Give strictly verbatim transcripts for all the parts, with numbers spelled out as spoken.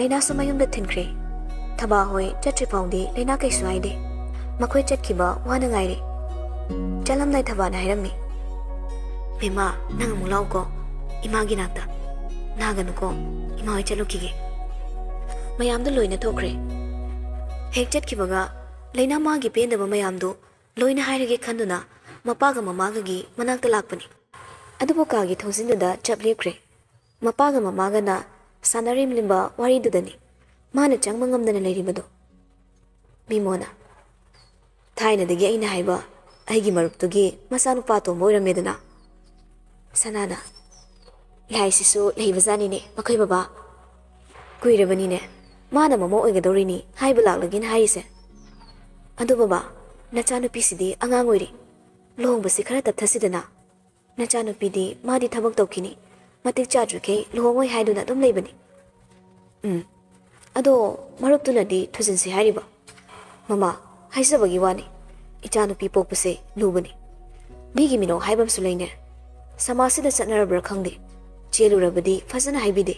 ꯂꯩꯅꯥꯁꯨ ꯃꯌꯨꯝꯗ ꯊꯤꯟꯈ꯭ꯔꯦ꯫ ꯊꯕꯥ ꯍꯣꯏ ꯆꯠꯇ꯭ꯔꯤ ꯐꯥꯎꯗꯤ ꯂꯩꯅꯥ ꯀꯩꯁꯨ ꯍꯥꯏꯗꯦ꯫ ꯃꯈꯣꯏ ꯆꯠꯈꯤꯕ ꯋꯥꯅ ꯉꯥꯏꯔꯦ꯫ ꯆꯠꯂꯝꯗꯥꯏ ꯊꯕꯥꯅ ꯍꯥꯏꯔꯝꯃꯤ, "ꯃꯦꯃꯥ, ꯅꯪ ꯑꯃꯨꯛ ꯂꯥꯛꯎꯀꯣ ꯏꯃꯥꯒꯤ ꯅꯥꯛꯇ꯫ ꯅꯥꯒꯅꯨꯀꯣ, ꯏꯃꯥ ꯍꯣꯏ ꯆꯠꯂꯨꯈꯤꯒꯦ꯫" ꯃꯌꯥꯝꯗꯣ ꯂꯣꯏꯅ ꯊꯣꯛꯈ꯭ꯔꯦ꯫ ꯍꯦꯛ ꯆꯠꯈꯤꯕꯒ ꯂꯩꯅꯥ ꯃꯥꯒꯤ ꯄꯦꯟꯗꯕ ꯃꯌꯥꯝꯗꯨ ꯂꯣꯏꯅ ꯍꯥꯏꯔꯒꯦ ꯈꯟꯗꯨꯅ ꯃꯄꯥꯒ ꯃꯃꯥꯒꯒꯤ ꯃꯅꯥꯛꯇ ꯂꯥꯛꯄꯅꯤ꯫ ꯑꯗꯨꯕꯨ ꯀꯥꯒꯤ ꯊꯣꯡꯖꯤꯟꯗꯨꯗ ꯆꯞ ꯂꯦꯞꯈ꯭ꯔꯦ꯫ ꯃꯄꯥꯒ ꯃꯃꯥꯒꯅ ꯁꯥꯟꯅꯔꯤꯝꯂꯤꯝꯕ ꯋꯥꯔꯤꯗꯨꯗꯅꯤ ꯃꯥꯅ ꯆꯪꯕ ꯉꯝꯗꯅ ꯂꯩꯔꯤꯕꯗꯣ꯫ ꯃꯤꯃꯣꯅ, "ꯊꯥꯏꯅꯗꯒꯤ ꯑꯩꯅ ꯍꯥꯏꯕ ꯑꯩꯒꯤ ꯃꯔꯨꯞꯇꯨꯒꯤ ꯃꯆꯥꯅꯨꯄꯥ ꯑꯇꯣꯝꯕ ꯑꯣꯏꯔꯝꯃꯦꯗꯅ꯫" ꯁꯅꯥꯅ, "ꯂꯥꯏꯁꯤꯁꯨ ꯂꯩꯕꯖꯥꯠꯅꯤꯅꯦ ꯃꯈꯣꯏ ꯕꯕꯥ꯫ ꯀꯨꯏꯔꯕꯅꯤꯅꯦ ꯃꯥꯅ ꯃꯃꯧ ꯑꯣꯏꯒꯗꯧꯔꯤꯅꯤ ꯍꯥꯏꯕ ꯂꯥꯛꯂꯒꯦꯅ ꯍꯥꯏꯔꯤꯁꯦ꯫ ꯑꯗꯨ ꯕꯕꯥ, ꯅꯆꯥꯅꯨꯄꯤꯁꯤꯗꯤ ꯑꯉꯥꯡ ꯑꯣꯏꯔꯤ꯫ ꯂꯨꯍꯣꯡꯕꯁꯤ ꯈꯔ ꯇꯞꯊꯁꯤꯗꯅ꯫ ꯅꯆꯥꯅꯨꯄꯤꯗꯤ ꯃꯥꯗꯤ ꯊꯕꯛ ꯇꯧꯈꯤꯅꯤ, ꯃꯇꯤꯛ ꯆꯥꯗ꯭ꯔꯤꯈꯩ ꯂꯨꯍꯣꯡꯉꯣꯏ ꯍꯥꯏꯗꯨꯅ ꯑꯗꯨꯝ ꯂꯩꯕꯅꯤ꯫" "ꯎꯝ, ꯑꯗꯣ ꯃꯔꯨꯞꯇꯨꯅꯗꯤ ꯊꯨꯖꯤꯟꯁꯤ ꯍꯥꯏꯔꯤꯕ?" "ꯃꯃꯥ, ꯍꯥꯏꯖꯕꯒꯤ ꯋꯥꯅꯤ, ꯏꯆꯥꯅꯨꯄꯤ ꯄꯣꯛꯄꯁꯦ ꯂꯨꯕꯅꯤ꯫ ꯃꯤꯒꯤ ꯃꯤꯅꯧ ꯍꯥꯏꯕ ꯑꯃꯁꯨ ꯂꯩꯅꯦ꯫ ꯁꯃꯥꯖꯁꯤꯗ ꯆꯠꯅꯔꯕ꯭ꯔꯥ ꯈꯪꯗꯦ, ꯆꯦꯜꯂꯨꯔꯕꯗꯤ ꯐꯖꯅ ꯍꯥꯏꯕꯤꯗꯦ꯫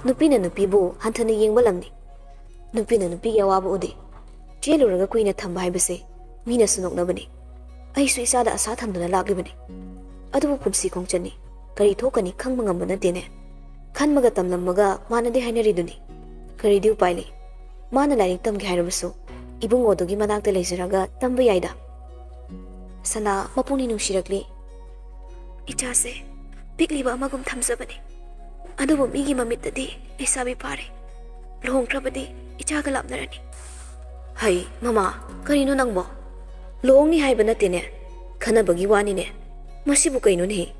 ꯅꯨꯄꯤꯅ ꯅꯨꯄꯤꯕꯨ ꯍꯟꯊꯅ ꯌꯦꯡꯕ ꯂꯝꯅꯤ꯫ ꯅꯨꯄꯤꯅ ꯅꯨꯄꯤꯒꯤ ꯑꯋꯥꯕ ꯎꯗꯦ꯫ ꯆꯦꯜꯂꯨꯔꯒ ꯀꯨꯏꯅ ꯊꯝꯕ ꯍꯥꯏꯕꯁꯦ ꯃꯤꯅꯁꯨ ꯅꯣꯛꯅꯕꯅꯤ꯫ ꯑꯩꯁꯨ ꯏꯆꯥꯗ ꯑꯁꯥ ꯊꯝꯗꯨꯅ ꯂꯥꯛꯂꯤꯕꯅꯤ꯫ ꯑꯗꯨꯕꯨ ꯄꯨꯟꯁꯤ ꯈꯣꯡꯆꯠꯅꯤ, ꯀꯔꯤ ꯊꯣꯛꯀꯅꯤ ꯈꯪꯕ ꯉꯝꯕ ꯅꯠꯇꯦꯅꯦ꯫ ꯈꯟꯕꯒ ꯇꯝꯂꯝꯕꯒ ꯃꯥꯟꯅꯗꯦ ꯍꯥꯏꯅꯔꯤꯗꯨꯅꯤ꯫ ꯀꯔꯤꯗꯤ ꯎꯄꯥꯏ ꯂꯩ? ꯃꯥꯅ ꯂꯥꯏꯔꯤꯛ ꯇꯝꯒꯦ ꯍꯥꯏꯔꯕꯁꯨ ꯏꯕꯨꯡꯉꯣꯗꯨꯒꯤ ꯃꯅꯥꯛꯇ ꯂꯩꯖꯔꯒ ꯇꯝꯕ ꯌꯥꯏꯗ꯫" ꯁꯅꯥ ꯃꯄꯨꯛꯅꯤꯡ ꯅꯨꯡꯁꯤꯔꯛꯂꯤ꯫ "ꯏꯆꯥꯁꯦ ꯄꯤꯛꯂꯤꯕ ꯑꯃꯒꯨꯝ ꯊꯝꯖꯕꯅꯤ꯫ ꯑꯗꯨꯕꯨ ꯃꯤꯒꯤ ꯃꯃꯤꯠꯇꯗꯤ ꯂꯩꯁꯥꯕꯤ ꯐꯥꯔꯦ꯫ ꯂꯨꯍꯣꯡꯈ꯭ꯔꯕꯗꯤ ꯏꯆꯥꯒ ꯂꯥꯞꯅꯔꯅꯤ꯫" "ꯍꯩ, ꯃꯃꯥ, ꯀꯔꯤꯅꯣ ꯅꯪꯕꯣ? ꯂꯨꯍꯣꯡꯅꯤ ꯍꯥꯏꯕ ꯅꯠꯇꯦꯅꯦ, ꯈꯟꯅꯕꯒꯤ ꯋꯥꯅꯤꯅꯦ꯫ ꯃꯁꯤꯕꯨ ꯀꯩꯅꯣꯅꯦꯍꯦ?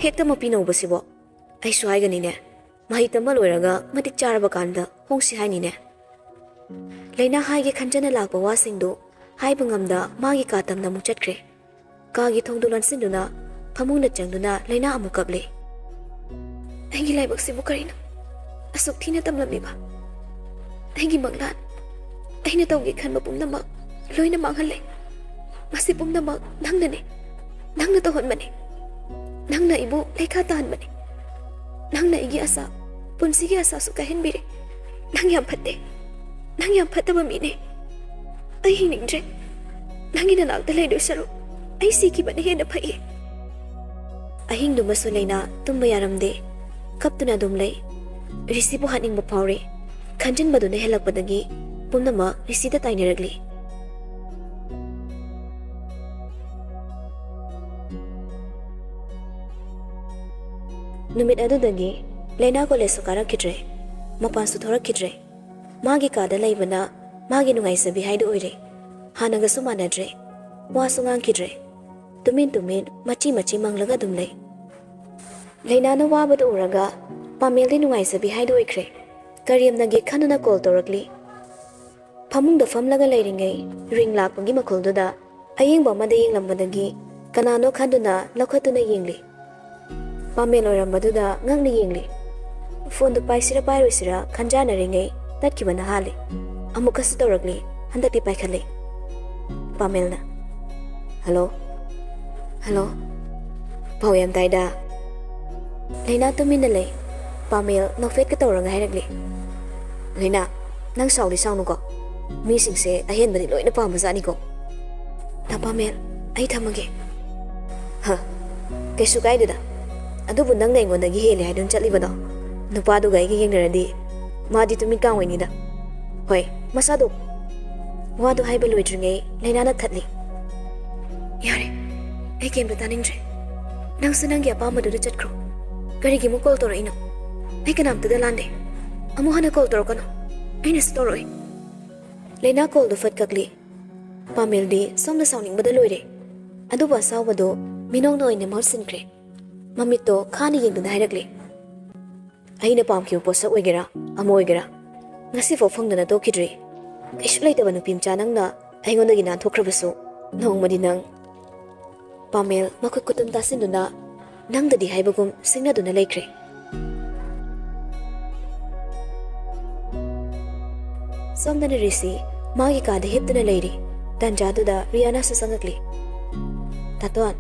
ꯍꯦꯛꯇ ꯃꯄꯤ ꯅꯧꯕꯁꯤꯕꯣ? ꯑꯩꯁꯨ ꯍꯥꯏꯒꯅꯤꯅꯦ, ꯃꯍꯩ ꯇꯝꯕ ꯂꯣꯏꯔꯒ ꯃꯇꯤꯛ ꯆꯥꯔꯕ ꯀꯥꯟꯗ ꯍꯣꯡꯁꯤ ꯍꯥꯏꯅꯤꯅꯦ꯫" ꯂꯩꯅꯥ ꯍꯥꯏꯒꯦ ꯈꯟꯖꯅ ꯂꯥꯛꯄ ꯋꯥꯁꯤꯡꯗꯨ ꯍꯥꯏꯕ ꯉꯝꯗ ꯃꯥꯒꯤ ꯀꯥ ꯇꯝꯅ ꯑꯃꯨꯛ ꯆꯠꯈ꯭ꯔꯦ꯫ ꯀꯥꯒꯤ ꯊꯣꯡꯗꯨ ꯂꯣꯟꯁꯤꯟꯗꯨꯅ ꯐꯃꯨꯡꯗ ꯆꯪꯗꯨꯅ ꯂꯩꯅꯥ ꯑꯃꯨꯛ ꯀꯞꯂꯦ꯫ "ꯑꯩꯒꯤ ꯂꯥꯏꯕꯛꯁꯤꯕꯨ ꯀꯔꯤꯅꯣ ꯑꯁꯨꯛ ꯊꯤꯅ ꯇꯝꯂꯝꯂꯤꯕ? ꯑꯩꯒꯤ ꯃꯪꯂꯥꯟ, ꯑꯩꯅ ꯇꯧꯒꯦ ꯈꯟꯕ ꯄꯨꯝꯅꯃꯛ ꯂꯣꯏꯅ ꯃꯥꯡꯍꯜꯂꯦ꯫ ꯃꯁꯤ ꯄꯨꯝꯅꯃꯛ ꯅꯪꯅꯅꯦ꯫ ꯅꯪꯅ ꯇꯧꯍꯟꯕꯅꯦ꯫ ꯅꯪꯅ ꯑꯩꯕꯨ ꯂꯩꯈꯥ ꯇꯥꯍꯟꯕꯅꯦ꯫ ꯅꯪꯅ ꯑꯩꯒꯤ ꯑꯁꯥ, ꯄꯨꯟꯁꯤꯒꯤ ꯑꯁꯥꯁꯨ ꯀꯥꯏꯍꯟꯕꯤꯔꯦ꯫ ꯅꯪ ꯌꯥꯝ ꯐꯠꯇꯦ꯫ ꯅꯪ ꯌꯥꯝ ꯐꯠꯇꯕ ꯃꯤꯅꯦ꯫ ꯑꯩ ꯍꯤꯡꯅꯤꯡꯗ꯭ꯔꯦ꯫ ꯅꯪꯒꯤ ꯅꯅꯥꯛꯇ ꯂꯩꯗꯣꯏ ꯁꯔꯨꯛ ꯑꯩ ꯁꯤꯈꯤꯕꯅ ꯍꯦꯟꯅ ꯐꯩꯌꯦ꯫ ꯑꯍꯤꯡꯗꯨꯃꯁꯨ ꯂꯩꯅꯥ ꯇꯨꯝꯕ ꯌꯥꯔꯝꯗꯦ꯫ ꯀꯞꯇꯨꯅ ꯑꯗꯨꯝ ꯂꯩ꯫ ꯔꯤꯁꯤꯕꯨ ꯍꯥꯠꯅꯤꯡꯕ ꯐꯥꯎꯔꯦ꯫ ꯈꯟꯖꯤꯟꯕꯗꯨꯅ ꯍꯦꯜꯂꯛꯄꯗꯒꯤ ꯄꯨꯝꯅꯃꯛ ꯔꯤꯁꯤꯗ ꯇꯥꯏꯅꯔꯛꯂꯤ꯫ ꯅꯨꯃꯤꯠ ꯑꯗꯨꯗꯒꯤ ꯂꯩꯅꯥ ꯀꯣꯂꯦꯖꯁꯨ ꯀꯥꯔꯛꯈꯤꯗ꯭ꯔꯦ, ꯃꯄꯥꯟꯁꯨ ꯊꯣꯔꯛꯈꯤꯗ꯭ꯔꯦ꯫ ꯃꯥꯒꯤ ꯀꯥꯗ ꯂꯩꯕꯅ ꯃꯥꯒꯤ ꯅꯨꯡꯉꯥꯏꯖꯕꯤ ꯍꯥꯏꯗꯨ ꯑꯣꯏꯔꯦ꯫ ꯍꯥꯟꯅꯒꯁꯨ ꯃꯥꯟꯅꯗ꯭ꯔꯦ꯫ ꯋꯥꯁꯨ ꯉꯥꯡꯈꯤꯗ꯭ꯔꯦ꯫ ꯇꯨꯃꯤꯟ ꯇꯨꯃꯤꯟ, ꯃꯆꯤ ꯃꯆꯤ ꯃꯪꯂꯒ ꯑꯗꯨꯝ ꯂꯩ꯫ ꯂꯩꯅꯥꯅ ꯋꯥꯕꯗꯨ ꯎꯔꯒ ꯄꯥꯃꯦꯜꯗꯤ ꯅꯨꯡꯉꯥꯏꯖꯕꯤ ꯍꯥꯏꯗꯨ ꯑꯣꯏꯈ꯭ꯔꯦ꯫ ꯀꯔꯦꯝꯅꯒꯦ ꯈꯟꯗꯨꯅ ꯀꯣꯜ ꯇꯧꯔꯛꯂꯤ꯫ ꯐꯃꯨꯡꯗ ꯐꯝꯂꯒ ꯂꯩꯔꯤꯉꯩ ꯔꯤꯡ ꯂꯥꯛꯄꯒꯤ ꯃꯈꯣꯜꯗꯨꯗ ꯑꯌꯦꯡꯕ ꯑꯃꯗ ꯌꯦꯡꯂꯝꯕꯗꯒꯤ ꯀꯅꯥꯅꯣ ꯈꯟꯗꯨꯅ ꯂꯧꯈꯠꯇꯨꯅ ꯌꯦꯡꯂꯤ꯫ ꯄꯥꯃꯦꯜ ꯑꯣꯏꯔꯝꯕꯗꯨꯗ ꯉꯛꯅ ꯌꯦꯡꯂꯤ꯫ ꯐꯣꯟꯗꯨ ꯄꯥꯏꯁꯤꯔꯥ ꯄꯥꯏꯔꯣꯏꯁꯤꯔꯥ ꯈꯟꯖꯥꯟꯅꯔꯤꯉꯩ ꯇꯠꯈꯤꯕꯅ ꯍꯥꯜꯂꯤ꯫ ꯑꯃꯨꯛꯀꯁꯨ ꯇꯧꯔꯛꯂꯤ꯫ ꯍꯟꯗꯛꯇꯤ ꯄꯥꯏꯈꯠꯂꯤ꯫ ꯄꯥꯃꯦꯜꯅ, "ꯍꯜꯂꯣ? ꯍꯜꯂꯣ?" ꯄꯥꯎ ꯌꯥꯝ ꯇꯥꯏꯗ꯫ ꯂꯩꯅꯥ ꯇꯨꯃꯤꯟꯅ ꯂꯩ꯫ ꯄꯥꯃꯦꯜ ꯅꯣꯛꯐꯦꯠꯀ ꯇꯧꯔꯒ ꯍꯥꯏꯔꯛꯂꯤ, "ꯂꯩꯅꯥ, ꯅꯪ ꯁꯥꯎꯗꯤ ꯁꯥꯎꯅꯨꯀꯣ꯫ ꯃꯤꯁꯤꯡꯁꯦ ꯑꯍꯦꯟꯕꯗꯤ ꯂꯣꯏꯅ ꯄꯥꯝꯕꯖꯥꯠꯅꯤꯀꯣ꯫ ꯇꯥ ꯄꯥꯃꯦꯜ, ꯑꯩ ꯊꯝꯃꯒꯦ꯫" "ꯍ, ꯀꯩꯁꯨ ꯀꯥꯏꯗꯦꯗ꯫ ꯑꯗꯨꯕꯨ ꯅꯪꯅ ꯑꯩꯉꯣꯟꯗꯒꯤ ꯍꯦꯜꯂꯦ ꯍꯥꯏꯗꯨꯅ ꯆꯠꯂꯤꯕꯗꯣ? ꯅꯨꯄꯥꯗꯨꯒ ꯑꯩꯒ ꯌꯦꯡꯅꯔꯗꯤ ꯃꯥꯗꯤ ꯇꯨꯃꯤꯠ ꯀꯥꯡ ꯑꯣꯏꯅꯤꯗ꯫ ꯍꯣꯏ, ꯃꯁꯥꯗꯣ꯫" ꯋꯥꯗꯨ ꯍꯥꯏꯕ ꯂꯣꯏꯗ꯭ꯔꯤꯉꯩ ꯂꯩꯅꯥꯅ ꯊꯠꯂꯤ꯫ "ꯌꯥꯔꯦ, ꯑꯩ ꯀꯩꯝꯇ ꯇꯥꯅꯤꯡꯗ꯭ꯔꯦ꯫ ꯅꯪꯁꯨ ꯅꯪꯒꯤ ꯑꯄꯥꯝꯕꯗꯨꯗ ꯆꯠꯈ꯭ꯔꯣ꯫ ꯀꯔꯤꯒꯤ ꯑꯃꯨꯛ ꯀꯣꯜ ꯇꯧꯔꯛꯏꯅꯣ? ꯑꯩ ꯀꯅꯥꯝꯇꯗ ꯂꯥꯟꯗꯦ꯫ ꯑꯃꯨꯛ ꯍꯟꯅ ꯀꯣꯜ ꯇꯧꯔꯛꯀꯅꯨ꯫ ꯑꯩꯅꯁꯨ ꯇꯧꯔꯛꯑꯣꯏ꯫" ꯂꯩꯅꯥ ꯀꯣꯜꯗꯨ ꯐꯠ ꯀꯛꯂꯤ꯫ ꯄꯥꯃꯦꯜꯗꯤ ꯁꯣꯝꯗ ꯁꯥꯎꯅꯤꯡꯕꯗ ꯂꯣꯏꯔꯦ꯫ ꯑꯗꯨꯕꯨ ꯑꯁꯥꯎꯕꯗꯨ ꯃꯤꯅꯣꯛꯅ ꯑꯣꯏꯅ ꯃꯍꯨꯠ ꯁꯤꯟꯈ꯭ꯔꯦ꯫ ꯃꯃꯤꯠꯇꯣ ꯈꯥꯅ ꯌꯦꯡꯗꯨꯅ ꯍꯥꯏꯔꯛꯂꯤ, "ꯑꯩꯅ ꯄꯥꯝꯈꯤꯕ ꯄꯣꯠꯁꯛ ꯑꯣꯏꯒꯦꯔꯥ, ꯑꯃ ꯑꯣꯏꯒꯦꯔꯥ, ꯉꯁꯤꯐꯥꯎ ꯐꯪꯗꯅ ꯇꯣꯛꯈꯤꯗ꯭ꯔꯤ꯫ ꯀꯩꯁꯨ ꯂꯩꯇꯕ ꯅꯨꯄꯤ ꯃꯆꯥ ꯅꯪꯅ ꯑꯩꯉꯣꯟꯗꯒꯤ ꯅꯥꯟꯊꯣꯛꯈ꯭ꯔꯕꯁꯨ, ꯅꯣꯡꯃꯗꯤ ꯅꯪ꯫" ꯄꯥꯃꯦꯜ ꯃꯈꯨꯠ ꯈꯨꯇꯨꯝ ꯇꯥꯁꯤꯟꯗꯨꯅ, ꯅꯪꯗꯗꯤ ꯍꯥꯏꯕꯒꯨꯝ ꯁꯤꯡꯅꯗꯨꯅ ꯂꯩꯈ꯭ꯔꯦ꯫ ꯁꯣꯝꯗꯅ ꯔꯤꯁꯤ ꯃꯥꯒꯤ ꯀꯥꯗ ꯍꯤꯞꯇꯨꯅ ꯂꯩꯔꯤ꯫ ꯇꯥꯟꯖꯥꯗꯨꯗ ꯔꯤꯌꯥꯅꯥꯁꯨ ꯆꯪꯉꯛꯂꯤ꯫ "ꯇꯥꯇꯣꯟ꯫"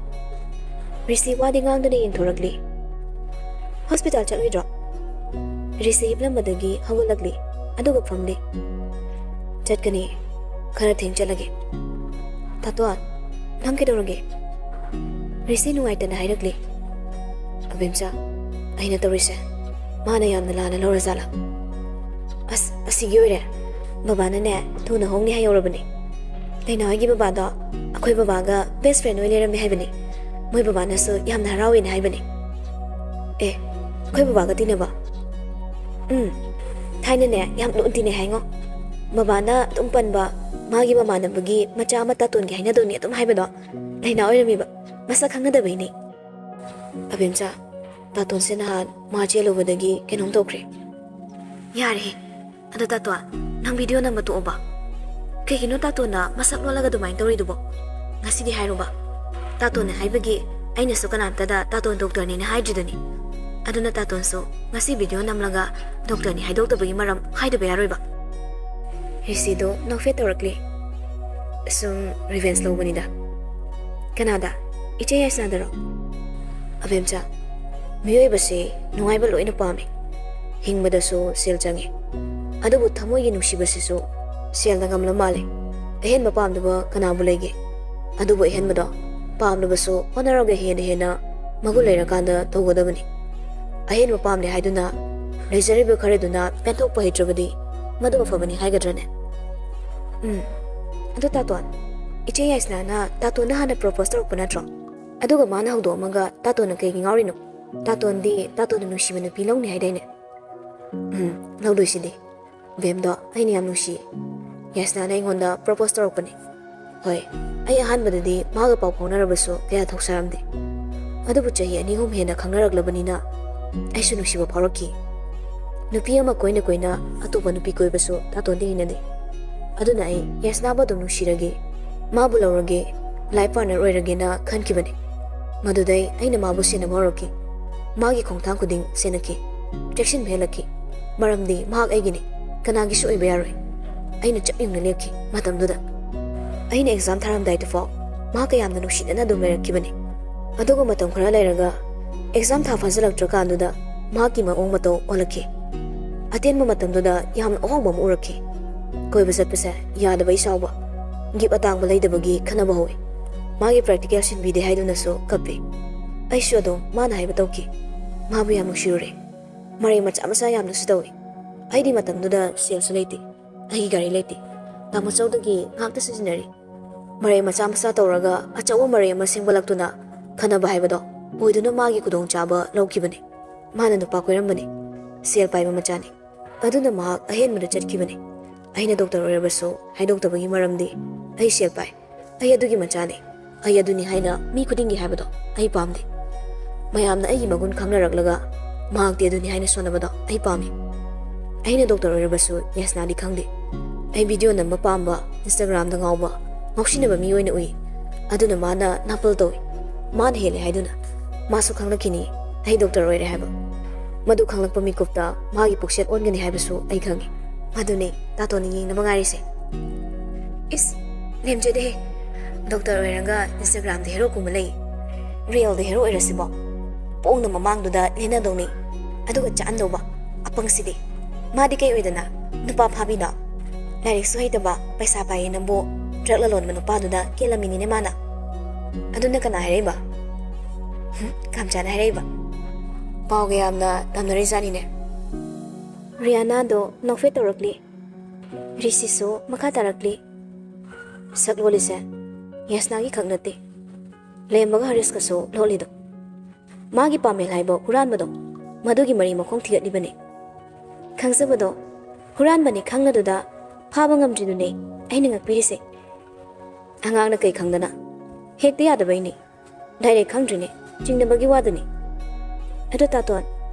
ꯔꯤꯁꯤ ꯋꯥꯗꯤ ꯉꯥꯡꯗꯨꯅ ꯌꯦꯡꯊꯣꯔꯛꯂꯤ꯫ "ꯍꯣꯁꯄꯤꯇꯥꯜ ꯆꯠꯂꯣꯏꯗ꯭ꯔꯣ?" ꯔꯤꯁꯤ ꯍꯤꯞꯂꯝꯕꯗꯒꯤ ꯍꯧꯒꯠꯂꯛꯂꯤ꯫ ꯑꯗꯨꯒ ꯐꯝꯂꯤ꯫ "ꯆꯠꯀꯅꯤ, ꯈꯔ ꯊꯦꯡ ꯆꯠꯂꯒꯦ꯫" "ꯇꯥꯇꯣꯟ, ꯅꯪ ꯀꯩꯗꯧꯔꯒꯦ?" ꯔꯤꯁꯤ ꯅꯨꯡꯉꯥꯏꯇꯅ ꯍꯥꯏꯔꯛꯂꯤ꯫ "ꯑꯕꯦꯝꯆꯥ, ꯑꯩꯅ ꯇꯧꯔꯤꯁꯦ ꯃꯥꯅ ꯌꯥꯝꯅ ꯂꯥꯟꯅ ꯂꯧꯔꯖꯥꯠꯂꯥ?" "ꯑꯁ, ꯑꯁꯤꯒꯤ ꯑꯣꯏꯔꯦ꯫ ꯕꯕꯥꯅꯅꯦ ꯊꯨꯅ ꯍꯣꯡꯅꯤ ꯍꯥꯏꯍꯧꯔꯕꯅꯤ꯫ ꯂꯩꯅꯥ ꯍꯣꯏꯒꯤ ꯕꯕꯥꯗꯣ ꯑꯩꯈꯣꯏ ꯕꯕꯥꯒ best friend ꯑꯣꯏ ꯂꯩꯔꯝꯃꯦ ꯍꯥꯏꯕꯅꯤ꯫ ꯃꯣꯏ ꯕꯕꯥꯅꯁꯨ ꯌꯥꯝꯅ ꯍꯔꯥꯎꯋꯦꯅ ꯍꯥꯏꯕꯅꯤ꯫" "ꯑꯦ, ꯑꯩꯈꯣꯏ ꯕꯕꯥꯒ ꯇꯤꯟꯅꯕ?" "ꯎꯝ, ꯊꯥꯏꯅꯅꯦ ꯌꯥꯝ ꯂꯨꯅ ꯇꯤꯟꯅꯩ ꯍꯥꯏꯉꯣ꯫ ꯕꯕꯥꯅ ꯑꯗꯨꯝ ꯄꯟꯕ, ꯃꯥꯒꯤ ꯃꯃꯥꯟꯅꯕꯒꯤ ꯃꯆꯥ ꯑꯃ ꯇꯥꯇꯣꯟꯒꯤ ꯍꯥꯏꯅꯗꯧꯅꯤ ꯑꯗꯨꯝ ꯍꯥꯏꯕꯗꯣ, ꯂꯩꯅꯥ ꯑꯣꯏꯔꯝꯃꯤꯕ, ꯃꯁꯛ ꯈꯪꯅꯗꯕꯩꯅꯤ꯫" "ꯑꯕꯦꯝꯆꯥ, ꯇꯥꯇꯣꯟꯁꯦ ꯅꯍꯥꯟ ꯃꯥ ꯆꯦꯜꯂꯨꯕꯗꯒꯤ ꯀꯩꯅꯣꯝ ꯇꯧꯈ꯭ꯔꯦ꯫" "ꯌꯥꯔꯦꯍꯦ꯫ ꯑꯗꯣ ꯇꯥꯇꯣꯟ, ꯅꯪ video ꯅꯝꯕ ꯇꯣꯛꯑꯣꯕ꯫ ꯀꯩꯒꯤꯅꯣ ꯇꯥꯇꯣꯟꯅ ꯃꯁꯛ ꯂꯣꯜꯂꯒ ꯑꯗꯨꯃꯥꯏꯅ ꯇꯧꯔꯤꯗꯨꯕꯣ? ꯉꯁꯤꯗꯤ ꯍꯥꯏꯔꯨꯕ꯫ ꯇꯥꯇꯣꯟꯅ ꯍꯥꯏꯕꯒꯤ ꯑꯩꯅꯁꯨ ꯀꯅꯥꯝꯇꯗ ꯇꯥꯇꯣꯟ doctorꯅꯦꯅ ꯍꯥꯏꯗ꯭ꯔꯤꯗꯨꯅꯤ꯫ ꯑꯗꯨꯅ ꯇꯥꯇꯣꯟꯁꯨ ꯉꯁꯤ video ꯅꯝꯂꯒ doctorꯅꯤ ꯍꯥꯏꯗꯣꯛꯇꯕꯒꯤ ꯃꯔꯝ ꯍꯥꯏꯗꯕ ꯌꯥꯔꯣꯏꯕ꯫" ꯔꯤꯁꯤꯗꯣ ꯅꯣꯛꯐꯦꯠ ꯇꯧꯔꯛꯂꯤ꯫ "ꯁꯨꯝ revenge ꯂꯧꯕꯅꯤꯗ꯫" "ꯀꯅꯥꯗ? ꯏꯆꯦ ꯌꯥꯏꯁꯅꯥꯗꯔꯣ?" "ꯑꯕꯦꯝꯆꯥ, ꯃꯤꯑꯣꯏꯕꯁꯤ ꯅꯨꯡꯉꯥꯏꯕ ꯂꯣꯏꯅ ꯄꯥꯝꯃꯤ꯫ ꯍꯤꯡꯕꯗꯁꯨ ꯁꯦꯜ ꯆꯪꯉꯤ꯫ ꯑꯗꯨꯕꯨ ꯊꯃꯣꯏꯒꯤ ꯅꯨꯡꯁꯤꯕꯁꯤꯁꯨ ꯁꯦꯜꯅ ꯉꯝꯂ ꯃꯥꯜꯂꯦ꯫ ꯑꯍꯦꯟꯕ ꯄꯥꯝꯗꯕ ꯀꯅꯥꯕꯨ ꯂꯩꯒꯦ? ꯑꯗꯨꯕꯨ ꯑꯍꯦꯟꯕꯗꯣ ꯄꯥꯝꯂꯕꯁꯨ ꯍꯣꯠꯅꯔꯒ ꯍꯦꯟꯅ ꯍꯦꯟꯅ ꯃꯒꯨꯟ ꯂꯩꯔꯀꯥꯟꯗ ꯇꯧꯒꯗꯕꯅꯤ꯫ ꯑꯍꯦꯟꯕ ꯄꯥꯝꯂꯦ ꯍꯥꯏꯗꯨꯅ ꯂꯩꯖꯔꯤꯕ ꯈꯔꯗꯨꯅ ꯄꯦꯟꯊꯣꯛꯄ ꯍꯩꯇ꯭ꯔꯕꯗꯤ ꯃꯗꯨ ꯑꯐꯕꯅꯤ ꯍꯥꯏꯒꯗ꯭ꯔꯅꯦ?" "ꯎꯝ꯫ ꯑꯗꯨ ꯇꯥꯇꯣꯟ, ꯏꯆꯦ ꯌꯥꯏꯁꯅꯥꯅ ꯇꯥꯇꯣꯟꯗ ꯍꯥꯟꯅ propose ꯇꯧꯔꯛꯄ ꯅꯠꯇ꯭ꯔꯣ? ꯑꯗꯨꯒ ꯃꯥꯅ ꯍꯧꯗꯣꯛꯑꯝꯃꯒ ꯇꯥꯇꯣꯟꯅ ꯀꯩꯒꯤ ꯉꯥꯎꯔꯤꯅꯣ? ꯇꯥꯇꯣꯟꯗꯤ ꯇꯥꯇꯣꯟꯅ ꯅꯨꯡꯁꯤꯕ ꯅꯨꯄꯤ ꯂꯧꯅꯤ ꯍꯥꯏꯗꯥꯏꯅꯦ?" "ꯎꯝ, ꯂꯧꯗꯣꯏꯁꯤꯗꯤ꯫ ꯕꯦꯝꯗꯣ ꯑꯩꯅ ꯌꯥꯝ ꯅꯨꯡꯁꯤꯌꯦ꯫ ꯌꯥꯏꯁꯅꯥꯅ ꯑꯩꯉꯣꯟꯗ propose ꯇꯧꯔꯛꯄꯅꯦ꯫ ꯍꯣꯏ, ꯑꯩ ꯑꯍꯥꯟꯕꯗꯗꯤ ꯃꯥꯒ ꯄꯥꯎ ꯐꯥꯎꯅꯔꯕꯁꯨ ꯀꯌꯥ ꯊꯧꯁꯥꯔꯝꯗꯦ꯫ ꯑꯗꯨꯕꯨ ꯆꯍꯤ ꯑꯅꯤ ꯑꯍꯨꯝ ꯍꯦꯟꯅ ꯈꯪꯅꯔꯛꯂꯕꯅꯤꯅ ꯑꯩꯁꯨ ꯅꯨꯡꯁꯤꯕ ꯐꯥꯎꯔꯛꯈꯤ꯫ ꯅꯨꯄꯤ ꯑꯃ ꯀꯣꯏꯅ ꯀꯣꯏꯅ ꯑꯇꯣꯞꯄ ꯅꯨꯄꯤ ꯀꯣꯏꯕꯁꯨ ꯇꯥꯇꯣꯟꯗꯤ ꯍꯩꯅꯗꯦ꯫ ꯑꯗꯨꯅ ꯑꯩ ꯌꯥꯏꯁꯅꯥꯕꯨ ꯑꯗꯨꯝ ꯅꯨꯡꯁꯤꯔꯒꯦ, ꯃꯥꯕꯨ ꯂꯧꯔꯒꯦ, life partner ꯑꯣꯏꯔꯒꯦꯅ ꯈꯟꯈꯤꯕꯅꯤ꯫ ꯃꯗꯨꯗꯩ ꯑꯩꯅ ꯃꯥꯕꯨ ꯁꯦꯟꯅꯕ ꯍꯧꯔꯛꯈꯤ꯫ ꯃꯥꯒꯤ ꯈꯣꯡꯊꯥꯡ ꯈꯨꯗꯤꯡ ꯁꯦꯟꯅꯈꯤ, ꯆꯦꯛꯁꯤꯟꯕ ꯍꯦꯜꯂꯛꯈꯤ꯫ ꯃꯔꯝꯗꯤ ꯃꯍꯥꯛ ꯑꯩꯒꯤꯅꯤ, ꯀꯅꯥꯒꯤꯁꯨ ꯑꯣꯏꯕ ꯌꯥꯔꯣꯏ꯫ ꯑꯩꯅ ꯆꯞ ꯌꯨꯡꯅ ꯂꯦꯞꯈꯤ ꯃꯇꯝꯗꯨꯗ꯫ ꯑꯩꯅ exam ꯊꯥꯔꯝꯗꯥꯏꯗꯨꯐꯥꯎ ꯃꯍꯥꯛꯀ ꯌꯥꯝꯅ ꯅꯨꯡꯁꯤꯅꯅ ꯑꯗꯨꯝ ꯂꯩꯔꯛꯈꯤꯕꯅꯤ꯫ ꯑꯗꯨꯒ ꯃꯇꯝ ꯈꯔ ꯂꯩꯔꯒ exam ꯊꯥ ꯐꯥꯖꯤꯜꯂꯛꯇ꯭ꯔꯀꯥꯟꯗꯨꯗ ꯃꯍꯥꯛꯀꯤ ꯃꯑꯣꯡ ꯃꯇꯧ ꯑꯣꯜꯂꯛꯈꯤ꯫ ꯑꯇꯦꯟꯕ ꯃꯇꯝꯗꯨꯗ ꯌꯥꯝꯅ ꯑꯍꯣꯡꯕ ꯑꯃ ꯎꯔꯛꯈꯤ꯫ ꯀꯣꯏꯕ ꯆꯠꯄꯁꯦ ꯌꯥꯗꯕꯩ ꯁꯥꯎꯕ, ꯒꯤꯞ ꯑꯇꯥꯡꯕ ꯂꯩꯗꯕꯒꯤ ꯈꯟꯅꯕ ꯍꯧꯏ꯫ ꯃꯥꯒꯤ ꯄ꯭ꯔꯦꯛꯇꯤꯀꯦꯜ ꯁꯤꯟꯕꯤꯗꯦ ꯍꯥꯏꯗꯨꯅꯁꯨ ꯀꯞꯄꯤ꯫ ꯑꯩꯁꯨ ꯑꯗꯨꯝ ꯃꯥꯅ ꯍꯥꯏꯕ ꯇꯧꯈꯤ꯫ ꯃꯥꯕꯨ ꯌꯥꯝ ꯅꯨꯡꯁꯤꯔꯨꯔꯦ꯫ ꯃꯔꯩ ꯃꯆꯥ ꯃꯆꯥ ꯌꯥꯝꯅꯁꯨ ꯇꯧꯏ꯫ ꯑꯩꯗꯤ ꯃꯇꯝꯗꯨꯗ ꯁꯦꯜꯁꯨ ꯂꯩꯇꯦ꯫ ꯑꯩꯒꯤ ꯒꯥꯔꯤ ꯂꯩꯇꯦ꯫ ꯇꯥꯃꯣꯆꯧꯗꯒꯤ ꯉꯥꯛꯇ ꯁꯤꯖꯤꯟꯅꯔꯤ꯫ ꯃꯔꯩ ꯃꯆꯥ ꯃꯆꯥ ꯇꯧꯔꯒ ꯑꯆꯧꯕ ꯃꯔꯩ ꯑꯃ ꯁꯦꯝꯒꯠꯂꯛꯇꯨꯅ ꯈꯟꯅꯕ ꯍꯥꯏꯕꯗꯣ ꯑꯣꯏꯗꯨꯅ ꯃꯥꯒꯤ ꯈꯨꯗꯣꯡꯆꯥꯕ ꯂꯧꯈꯤꯕꯅꯤ꯫ ꯃꯥꯅ ꯅꯨꯄꯥ ꯀꯣꯏꯔꯝꯕꯅꯤ꯫ ꯁꯦꯜ ꯄꯥꯏꯕ ꯃꯆꯥꯅꯤ꯫ ꯑꯗꯨꯅ ꯃꯍꯥꯛ ꯑꯍꯦꯟꯕꯗ ꯆꯠꯈꯤꯕꯅꯤ꯫ ꯑꯩꯅ ꯗꯣꯛꯇꯔ ꯑꯣꯏꯔꯕꯁꯨ ꯍꯥꯏꯗꯣꯛꯇꯕꯒꯤ ꯃꯔꯝꯗꯤ ꯑꯩ ꯁꯦꯜ ꯄꯥꯏ꯫ ꯑꯩ ꯑꯗꯨꯒꯤ ꯃꯆꯥꯅꯤ꯫ ꯑꯩ ꯑꯗꯨꯅꯤ ꯍꯥꯏꯅ ꯃꯤ ꯈꯨꯗꯤꯡꯒꯤ ꯍꯥꯏꯕꯗꯣ ꯑꯩ ꯄꯥꯝꯗꯦ꯫ ꯃꯌꯥꯝꯅ ꯑꯩꯒꯤ ꯃꯒꯨꯟ ꯈꯪꯅꯔꯛꯂꯒ ꯃꯍꯥꯛꯇꯤ ꯑꯗꯨꯅꯤ ꯍꯥꯏꯅ ꯁꯣꯟꯅꯕꯗꯣ ꯑꯩ ꯄꯥꯝꯃꯤ꯫ ꯑꯩꯅ ꯗꯣꯛꯇꯔ ꯑꯣꯏꯔꯕꯁꯨ ꯌꯥꯁꯅꯥꯗꯤ ꯈꯪꯗꯦ꯫ ꯑꯩ ꯚꯤꯗꯤꯑꯣ ꯅꯝꯕ ꯄꯥꯝꯕ, ꯏꯟꯁꯇꯥꯒ꯭ꯔꯥꯝꯗ ꯉꯥꯎꯕ, ꯉꯥꯎꯁꯤꯟꯅꯕ ꯃꯤ ꯑꯣꯏꯅ ꯎꯏ꯫ ꯑꯗꯨꯅ ꯃꯥꯅ ꯅꯥꯄꯜ ꯇꯧꯏ꯫ ꯃꯥꯅ ꯍꯦꯜꯂꯦ ꯍꯥꯏꯗꯨꯅ꯫ ꯃꯥꯁꯨ ꯈꯪꯂꯛꯈꯤꯅꯤ ꯑꯩ ꯗꯣꯛꯇꯔ ꯑꯣꯏꯔꯦ ꯍꯥꯏꯕ꯫ ꯃꯗꯨ ꯈꯪꯂꯛꯄ ꯃꯤꯀꯨꯞꯇ ꯃꯥꯒꯤ ꯄꯨꯛꯁꯦꯜ ꯑꯣꯟꯒꯅꯤ ꯍꯥꯏꯕꯁꯨ ꯑꯩ ꯈꯪꯏ꯫ ꯃꯗꯨꯅꯤ ꯇꯥꯇꯣꯟꯅ ꯌꯦꯡꯅꯕ ꯉꯥꯏꯔꯤꯁꯦ꯫ ꯏꯁ, ꯂꯦꯝꯖꯗꯦꯍꯦ꯫ ꯗꯣꯛꯇꯔ ꯑꯣꯏꯔꯒ ꯏꯟꯁꯇꯥꯒ꯭ꯔꯥꯝꯗ ꯍꯦꯔꯣ ꯀꯨꯝꯕ ꯂꯩ꯫ ꯔꯤꯌꯦꯜꯗ ꯍꯦꯔꯣ ꯑꯣꯏꯔꯁꯤꯕꯣ꯫ ꯄꯣꯡꯅ ꯃꯃꯥꯡꯗꯨꯗ ꯂꯦꯟꯅꯗꯧꯅꯤ꯫ ꯑꯗꯨꯒ ꯆꯥꯛꯍꯟꯗꯧꯕ꯫ ꯑꯄꯪꯁꯤꯗꯤ꯫ ꯃꯥꯗꯤ ꯀꯩ ꯑꯣꯏꯗꯅ ꯅꯨꯄꯥ ꯐꯥꯕꯤꯅꯣ? ꯂꯥꯏꯔꯤꯛꯁꯨ ꯍꯩꯇꯕ, ꯄꯩꯁꯥ ꯄꯥꯏꯌꯦ ꯅꯪꯕꯨ ꯗ꯭ꯔꯒ ꯂꯂꯣꯟꯕ ꯅꯨꯄꯥꯗꯨꯗ ꯀꯦꯜꯂꯝꯃꯤꯅꯤꯅꯦ ꯃꯥꯅ꯫ ꯑꯗꯨꯅ ꯀꯅꯥ ꯍꯥꯏꯔꯛꯏꯕ? ꯍꯨꯝ, ꯀꯥꯝꯆꯥꯅ ꯍꯥꯏꯔꯛꯏꯕ꯫ ꯄꯥꯎꯒ ꯌꯥꯝꯅ ꯇꯝꯅꯔꯤꯖꯥꯠꯅꯤꯅꯦ꯫ ꯔꯤꯌꯥꯅꯥꯗꯣ ꯅꯣꯛꯐꯦꯠ ꯇꯧꯔꯛꯂꯤ꯫ ꯔꯤꯁꯤꯁꯨ ꯃꯈꯥ ꯇꯥꯔꯛꯂꯤ꯫ ꯁꯛ ꯂꯣꯜꯂꯤꯁꯦ ꯌꯥꯁꯅꯥꯒꯤ ꯈꯛ ꯅꯠꯇꯦ, ꯂꯦꯝꯕꯒ ꯍꯔꯤꯁꯀꯁꯨ ꯂꯣꯠꯂꯤꯗꯣ꯫ ꯃꯥꯒꯤ ꯄꯥꯃꯦꯜ ꯍꯥꯏꯕ ꯍꯨꯔꯥꯟꯕꯗꯣ, ꯃꯗꯨꯒꯤ ꯃꯔꯤ ꯃꯈꯣꯡ ꯊꯤꯒꯠꯂꯤꯕꯅꯤ꯫ ꯈꯪꯖꯕꯗꯣ ꯍꯨꯔꯥꯟꯕꯅꯤ ꯈꯪꯂꯗꯨꯗ ꯐꯥꯕ ꯉꯝꯗ꯭ꯔꯤꯗꯨꯅꯦ ꯑꯩꯅ ꯉꯛꯄꯤꯔꯤꯁꯦ꯫ ꯑꯉꯥꯡꯅ ꯀꯩ ꯈꯪꯗꯅ? ꯍꯦꯛꯇ ꯌꯥꯗꯕꯩꯅꯤ꯫ ꯗꯥꯏꯔꯦꯛ ꯈꯪꯗ꯭ꯔꯤꯅꯦ, ꯆꯤꯡꯅꯕꯒꯤ ꯋꯥꯗꯨꯅꯤ꯫ ꯑꯗꯣ ꯇꯥꯇꯣꯟ,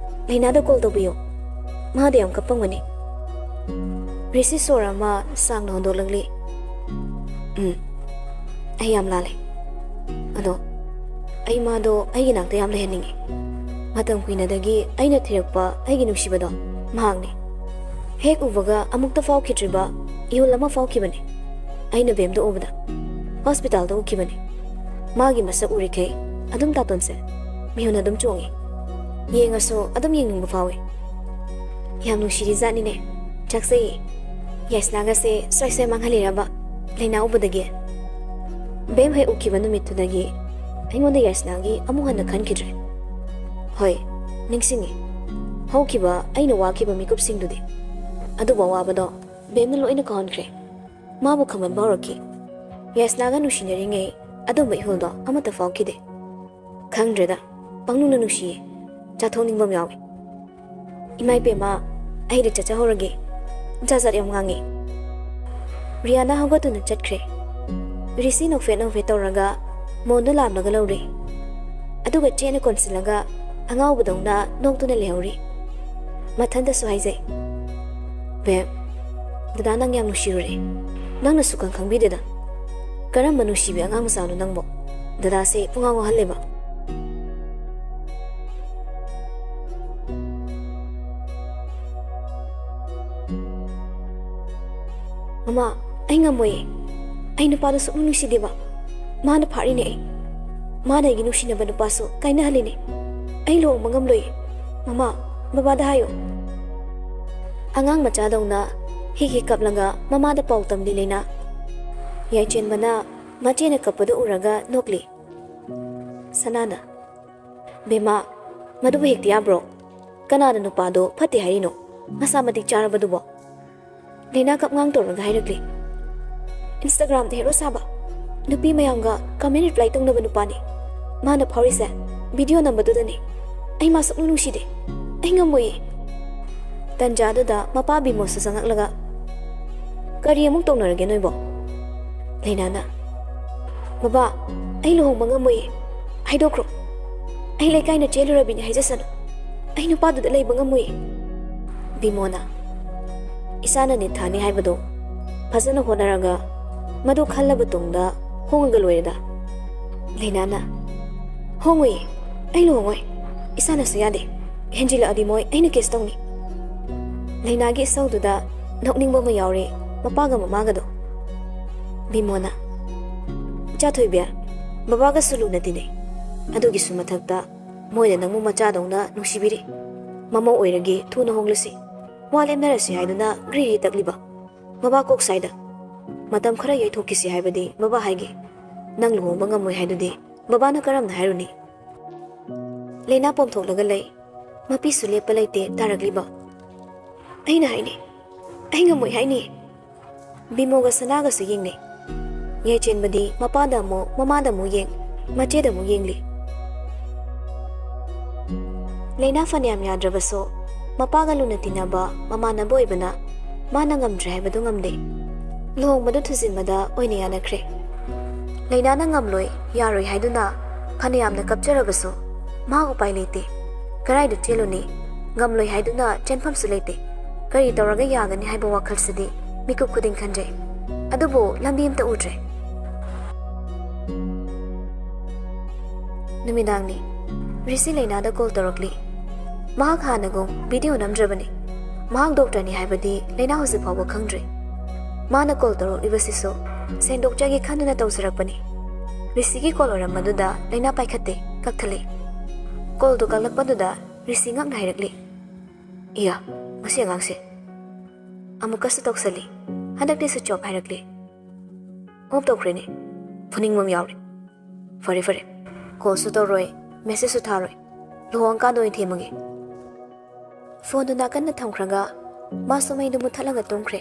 ꯂꯩꯅꯥꯗ ꯀꯣꯜ ꯇꯧꯕꯤꯌꯣ꯫ ꯃꯥꯗꯤ ꯌꯥꯝ ꯀꯞꯄꯝꯒꯅꯤ꯫ ꯔꯤꯁꯤ ꯁꯣꯔ ꯑꯃ ꯁꯥꯡꯅ ꯍꯣꯟꯗꯣꯛꯂꯛꯂꯤ꯫ ꯎꯝ, ꯑꯩ ꯌꯥꯝ ꯂꯥꯜꯂꯦ꯫ ꯑꯗꯣ ꯑꯩ ꯃꯥꯗꯣ ꯑꯩꯒꯤ ꯅꯥꯛꯇ ꯌꯥꯝ ꯂꯩꯍꯟꯅꯤꯡꯉꯤ꯫ ꯃꯇꯝ ꯀꯨꯏꯅꯗꯒꯤ ꯑꯩꯅ ꯊꯤꯔꯛꯄ ꯑꯩꯒꯤ ꯅꯨꯡꯁꯤꯕꯗꯣ ꯃꯍꯥꯛꯅꯤ꯫ ꯍꯦꯛ ꯎꯕꯒ ꯑꯃꯨꯛꯇ ꯐꯥꯎꯈꯤꯗ꯭ꯔꯤꯕ ꯏꯍꯨꯜ ꯑꯃ ꯐꯥꯎꯈꯤꯕꯅꯤ꯫ ꯑꯩꯅ ꯕꯦꯝꯗ ꯎꯕꯗ ꯍꯣꯁꯄꯤꯇꯥꯜꯗ ꯎꯈꯤꯕꯅꯤ꯫ ꯃꯥꯒꯤ ꯃꯁꯛ ꯎꯔꯤꯈꯩ ꯑꯗꯨꯝ ꯇꯥꯇꯣꯟꯁꯦ ꯃꯤꯍꯨꯟ ꯑꯗꯨꯝ ꯆꯣꯡꯉꯤ꯫ ꯌꯦꯡꯉꯁꯨ ꯑꯗꯨꯝ ꯌꯦꯡꯅꯤꯡꯕ ꯐꯥꯎꯏ꯫ ꯌꯥꯝ ꯅꯨꯡꯁꯤꯔꯤꯖꯥꯠꯅꯤꯅꯦ꯫ ꯆꯥꯛꯆꯩꯌꯦ꯫ ꯌꯥꯏꯁꯅꯥꯒꯁꯦ ꯁ꯭ꯋꯥꯏ ꯁ꯭ꯋꯥꯏ ꯃꯥꯡꯍꯜꯂꯤꯔꯕ? ꯂꯩꯅꯥ ꯎꯕꯗꯒꯤ? ꯕꯦꯝ ꯍꯦꯛ ꯎꯈꯤꯕ ꯅꯨꯃꯤꯠꯇꯨꯗꯒꯤ ꯑꯩꯉꯣꯟꯗ ꯌꯥꯏꯁꯅꯥꯒꯤ ꯑꯃꯨꯛ ꯍꯟꯅ ꯈꯟꯈꯤꯗ꯭ꯔꯦ꯫ ꯍꯣꯏ, ꯅꯤꯡꯁꯤꯡꯉꯤ꯫ ꯍꯧꯈꯤꯕ ꯑꯩꯅ ꯋꯥꯈꯤꯕ ꯃꯤꯀꯨꯞꯁꯤꯡꯗꯨꯗꯤ꯫ ꯑꯗꯨꯕꯨ ꯑꯋꯥꯕꯗꯣ ꯕꯦꯝꯅ ꯂꯣꯏꯅ ꯀꯥꯎꯍꯟꯈ꯭ꯔꯦ꯫ ꯃꯥꯕꯨ ꯈꯝꯕꯟꯕ ꯍꯧꯔꯛꯈꯤ꯫ ꯌꯥꯏꯁꯅꯥꯒ ꯅꯨꯡꯁꯤꯅꯔꯤꯉꯩ ꯑꯗꯨꯝꯕ ꯏꯍꯨꯜꯗꯣ ꯑꯃꯠꯇ ꯐꯥꯎꯈꯤꯗꯦ꯫ ꯈꯪꯗ꯭ꯔꯦꯗ, ꯄꯪꯅꯨꯡꯗ ꯅꯨꯡꯁꯤꯌꯦ꯫ ꯆꯥꯊꯣꯛꯅꯤꯡꯕ ꯑꯃ ꯌꯥꯎꯏ꯫ ꯏꯃꯥ ꯏꯕꯦꯝꯃ, ꯑꯩꯗꯤ ꯆꯠꯆꯍꯧꯔꯒꯦ꯫ ꯖꯥꯠ ꯖꯥꯠ ꯌꯥꯝ ꯉꯥꯡꯉꯤ꯫ ꯔꯤꯌꯥꯅ ꯍꯧꯒꯠꯇꯨꯅ ꯆꯠꯈ꯭ꯔꯦ꯫ ꯔꯤꯁꯤ ꯅꯣꯛꯐꯦꯠ ꯅꯣꯛꯐꯦꯠ ꯇꯧꯔꯒ ꯃꯣꯟꯗꯣ ꯂꯥꯝꯂꯒ ꯂꯧꯔꯦ꯫ ꯑꯗꯨꯒ ꯆꯦꯠꯅ ꯀꯣꯟꯁꯤꯜꯂꯒ ꯑꯉꯥꯎꯕꯗꯧꯅ ꯅꯣꯛꯇꯨꯅ ꯂꯩꯍꯧꯔꯤ꯫ ꯃꯊꯟꯇꯁꯨ ꯍꯥꯏꯖꯩ, "ꯕꯦꯝ, ꯗꯗꯥ ꯅꯪ ꯌꯥꯝ ꯅꯨꯡꯁꯤꯔꯨꯔꯦ꯫ ꯅꯪꯅ ꯁꯨꯛꯈꯪ ꯈꯪꯕꯤꯗꯦꯗ꯫ ꯀꯔꯝꯕ ꯅꯨꯡꯁꯤꯕꯤ ꯑꯉꯥꯡ ꯃꯆꯥꯅꯣ ꯅꯪꯕꯣ? ꯗꯗꯥꯁꯦ ꯄꯨꯡꯉꯥꯎ ꯉꯥꯎꯍꯜꯂꯦꯕ꯫" "ꯃꯃꯥ, ꯑꯩ ꯉꯝꯃꯣꯏꯌꯦ꯫ ꯑꯩ ꯅꯨꯄꯥꯗꯣ ꯁꯨꯛꯅꯨꯡ ꯅꯨꯡꯁꯤꯗꯦꯕ꯫ ꯃꯥꯅ ꯐꯥꯔꯤꯅꯦ ꯑꯩ꯫ ꯃꯥꯅ ꯑꯩꯒꯤ ꯅꯨꯡꯁꯤꯅꯕ ꯅꯨꯄꯥꯁꯨ ꯀꯥꯏꯅꯍꯜꯂꯤꯅꯦ꯫ ꯑꯩ ꯂꯨꯍꯣꯡꯕ ꯉꯝꯂꯣꯏꯌꯦ꯫ ꯃꯃꯥ, ꯕꯕꯥꯗ ꯍꯥꯏꯌꯣ꯫" ꯑꯉꯥꯡ ꯃꯆꯥꯗꯧꯅ ꯍꯤꯛ ꯍꯤꯛ ꯀꯞꯂꯒ ꯃꯃꯥꯗ ꯄꯥꯎ ꯇꯝꯂꯤ ꯂꯩꯅꯥ꯫ ꯌꯥꯏꯆꯦꯟꯕꯅ ꯃꯆꯦꯅ ꯀꯞꯄꯗꯨ ꯎꯔꯒ ꯅꯣꯛꯂꯤ꯫ ꯁꯅꯥꯅ, "ꯕꯦꯝꯃ, ꯃꯗꯨꯕꯨ ꯍꯦꯛꯇ ꯌꯥꯕ꯭ꯔꯣ? ꯀꯅꯥꯅ ꯅꯨꯄꯥꯗꯣ ꯐꯠꯇꯦ ꯍꯥꯏꯔꯤꯅꯣ? ꯃꯁꯥ ꯃꯇꯤꯛ ꯆꯥꯔꯕꯗꯨꯕꯣ?" ꯂꯩꯅꯥ ꯀꯞꯉꯥꯡ ꯇꯧꯔꯒ ꯍꯥꯏꯔꯛꯂꯤ꯫ "Instagram-ꯗ ꯍꯦꯔꯣ ꯁꯥꯕ, ꯅꯨꯄꯤ ꯃꯌꯥꯝꯒ comment reply ꯇꯧꯅꯕ ꯅꯨꯄꯥꯅꯤ꯫ ꯃꯥꯅ ꯐꯥꯎꯔꯤꯁꯦ video ꯅꯝꯕꯗꯨꯗꯅꯤ꯫ ꯑꯩ ꯃꯥ ꯁꯨꯛꯅꯨꯡ ꯅꯨꯡꯁꯤꯗꯦ꯫ ꯑꯩ ꯉꯝꯃꯣꯏꯌꯦ꯫" ꯇꯟꯖꯥꯗꯨꯗ ꯃꯄꯥ ꯕꯤꯃꯣꯁꯁꯨ ꯆꯪꯉꯛꯂꯒ, "ꯀꯔꯤ ꯑꯃꯨꯛ ꯇꯧꯅꯔꯒꯦ ꯅꯣꯏꯕꯣ?" ꯂꯩꯅꯥꯅ, "ꯕꯕꯥ, ꯑꯩ ꯂꯨꯍꯣꯡꯕ ꯉꯝꯃꯣꯏꯌꯦ꯫ ꯍꯥꯏꯗꯣꯛꯈ꯭ꯔꯣ꯫ ꯑꯩ ꯂꯩꯀꯥꯏꯅ ꯆꯦꯜꯂꯨꯔꯕꯤꯅꯦ ꯍꯥꯏꯖꯁꯅꯨ꯫ ꯑꯩ ꯅꯨꯄꯥꯗꯨꯗ ꯂꯩꯕ ꯉꯝꯃꯣꯏꯌꯦ꯫" ꯕꯤꯃꯣꯅ, "ꯏꯁꯥꯅ ꯅꯤꯠ ꯊꯥꯅꯤ ꯍꯥꯏꯕꯗꯣ ꯐꯖꯅ ꯍꯣꯠꯅꯔꯒ ꯃꯗꯨ ꯈꯜꯂꯕ ꯇꯨꯡꯗ ꯍꯣꯡꯉꯒ ꯂꯣꯏꯔꯦꯗ꯫" ꯂꯩꯅꯥꯅ, "ꯍꯣꯡꯉꯣꯏꯌꯦ, ꯑꯩ ꯂꯨꯍꯣꯡꯉꯣꯏ꯫ ꯏꯁꯥꯅꯁꯨ ꯌꯥꯗꯦ꯫ ꯍꯦꯟꯖꯤꯜꯂꯛꯑꯗꯤ ꯃꯣꯏ ꯑꯩꯅ case ꯇꯧꯅꯤ꯫" ꯂꯩꯅꯥꯒꯤ ꯏꯁꯧꯗꯨꯗ ꯅꯣꯛꯅꯤꯡꯕ ꯑꯃ ꯌꯥꯎꯔꯦ ꯃꯄꯥꯒ ꯃꯃꯥꯒꯗꯣ꯫ ꯕꯤꯃꯣꯅ, "ꯏꯆꯥ ꯊꯣꯏꯕꯤ, ꯕꯕꯥꯒꯁꯨ ꯂꯨꯅ ꯇꯤꯟꯅꯩ꯫ ꯑꯗꯨꯒꯤꯁꯨ ꯃꯊꯛꯇ ꯃꯣꯏꯅ ꯅꯪꯕꯨ ꯃꯆꯥꯗꯧꯅ ꯅꯨꯡꯁꯤꯕꯤꯔꯤ꯫ ꯃꯃꯧ ꯑꯣꯏꯔꯒꯦ, ꯊꯨꯅ ꯍꯣꯡꯂꯁꯤ꯫ ꯋꯥ ꯂꯦꯞꯅꯔꯁꯤ ꯍꯥꯏꯗꯨꯅ ꯒ꯭ꯔꯤ ꯒ꯭ꯔꯤ ꯇꯛꯂꯤꯕ? ꯃꯕꯥ ꯀꯣꯛ ꯁꯥꯏꯗ꯫ ꯃꯇꯝ ꯈꯔ ꯌꯩꯊꯣꯛꯈꯤꯁꯤ ꯍꯥꯏꯕꯗꯤ ꯃꯕꯥ ꯍꯥꯏꯒꯦ꯫ ꯅꯪ ꯂꯨꯍꯣꯡꯕ ꯉꯝꯃꯣꯏ ꯍꯥꯏꯗꯨꯗꯤ ꯕꯕꯥꯅ ꯀꯔꯝꯅ ꯍꯥꯏꯔꯨꯅꯤ? ꯂꯩꯅꯥ ꯄꯣꯝꯊꯣꯛꯂꯒ ꯂꯩ꯫ ꯃꯄꯤꯁꯨ ꯂꯦꯞꯄ ꯂꯩꯇꯦ ꯇꯥꯔꯛꯂꯤꯕ꯫ ꯑꯩꯅ ꯍꯥꯏꯅꯤ, ꯑꯩ ꯉꯝꯃꯣꯏ ꯍꯥꯏꯅꯤ꯫ ꯕꯤꯃꯣꯒ ꯁꯅꯥꯒꯁꯨ ꯌꯦꯡꯅꯩ꯫ ꯌꯥꯏꯆꯦꯟꯕꯗꯤ ꯃꯄꯥꯗ ꯑꯃꯨꯛ, ꯃꯃꯥꯗ ꯑꯃꯨꯛ ꯌꯦꯡ, ꯃꯆꯦꯗ ꯑꯃꯨꯛ ꯌꯦꯡꯂꯤ꯫ ꯂꯩꯅꯥ ꯐꯅꯌꯥꯝ ꯌꯥꯗ꯭ꯔꯕꯁꯨ, ꯃꯄꯥꯒ ꯂꯨꯅ ꯇꯤꯟꯅꯕ ꯃꯃꯥꯟꯅꯕ ꯑꯣꯏꯕꯅ ꯃꯥꯅ ꯉꯝꯗ꯭ꯔꯦ ꯍꯥꯏꯕꯗꯨ ꯉꯝꯗꯦ꯫ ꯂꯨꯍꯣꯡꯕꯗꯨ ꯊꯨꯖꯤꯟꯕꯗ ꯑꯣꯏꯅ ꯌꯥꯅꯈ꯭ꯔꯦ꯫ ꯂꯩꯅꯥꯅ ꯉꯝꯂꯣꯏ, ꯌꯥꯔꯣꯏ ꯍꯥꯏꯗꯨꯅ ꯐꯅꯌꯥꯝꯅ ꯀꯞꯆꯔꯕꯁꯨ ꯃꯍꯥꯛ ꯎꯄꯥꯏ ꯂꯩꯇꯦ꯫ ꯀꯗꯥꯏꯗ ꯆꯦꯜꯂꯨꯅꯤ? ꯉꯝꯂꯣꯏ ꯍꯥꯏꯗꯨꯅ ꯆꯦꯟꯐꯝꯁꯨ ꯂꯩꯇꯦ꯫ ꯀꯔꯤ ꯇꯧꯔꯒ ꯌꯥꯒꯅꯤ ꯍꯥꯏꯕ ꯋꯥꯈꯜꯁꯤꯗꯤ ꯃꯤꯀꯨꯞ ꯈꯨꯗꯤꯡ ꯈꯟꯖꯩ꯫ ꯑꯗꯨꯕꯨ ꯂꯝꯕꯤ ꯑꯃꯇ ꯎꯗ꯭ꯔꯦ꯫ ꯅꯨꯃꯤꯗꯥꯡꯅꯤ꯫ ꯔꯤꯁꯤ ꯂꯩꯅꯥꯗ ꯀꯣꯜ ꯇꯧꯔꯛꯂꯤ꯫ ꯃꯍꯥꯛ ꯍꯥꯟꯅꯒꯨꯝ ꯚꯤꯗꯤꯑꯣ ꯅꯝꯗ꯭ꯔꯕꯅꯤ꯫ ꯃꯍꯥꯛ ꯗꯣꯛꯇꯔꯅꯤ ꯍꯥꯏꯕꯗꯤ ꯂꯩꯅꯥ ꯍꯧꯖꯤꯛ ꯐꯥꯎꯕ ꯈꯪꯗ꯭ꯔꯤ꯫ ꯃꯥꯅ ꯀꯣꯜ ꯇꯧꯔꯛꯂꯤꯕꯁꯤꯁꯨ ꯁꯦꯡꯗꯣꯛꯆꯒꯦ ꯈꯟꯗꯨꯅ ꯇꯧꯖꯔꯛꯄꯅꯤ꯫ ꯔꯤꯁꯤꯒꯤ ꯀꯣꯜ ꯑꯣꯏꯔꯝꯕꯗꯨꯗ ꯂꯩꯅꯥ ꯄꯥꯏꯈꯠꯇꯦ, ꯀꯛꯊꯠꯂꯤ꯫ ꯀꯣꯜꯗꯨ ꯀꯛꯂꯛꯄꯗꯨꯗ ꯔꯤꯁꯤ ꯉꯛꯅ ꯍꯥꯏꯔꯛꯂꯤ, "ꯏꯌꯥ, ꯃꯁꯤ ꯑꯉꯥꯡꯁꯦ ꯑꯃꯨꯛꯀꯁꯨ ꯇꯧꯁꯜꯂꯤ꯫ ꯍꯟꯗꯛꯇꯤ ꯁ꯭ꯋꯤꯆ ꯑꯣꯐ ꯍꯥꯏꯔꯛꯂꯤ꯫ ꯑꯣꯐ ꯇꯧꯈ꯭ꯔꯦꯅꯦ꯫ ꯐꯨꯅꯤꯡꯕ ꯑꯃ ꯌꯥꯎꯔꯦ꯫ ꯐꯔꯦ, ꯐꯔꯦ꯫ ꯀꯣꯜꯁꯨ ꯇꯧꯔꯣꯏ, ꯃꯦꯁꯦꯖꯁꯨ ꯊꯥꯔꯣꯏ꯫ ꯂꯨꯍꯣꯡꯉꯀꯥꯟꯗ ꯑꯣꯏꯅ ꯊꯦꯝꯃꯒꯦ꯫" ꯐꯣꯟꯗꯨ ꯅꯥꯀꯟꯗ ꯊꯝꯈ꯭ꯔꯒ ꯃꯥꯁꯨ ꯃꯩꯗꯨ ꯃꯨꯠꯊꯠꯂꯒ ꯇꯨꯝꯈ꯭ꯔꯦ꯫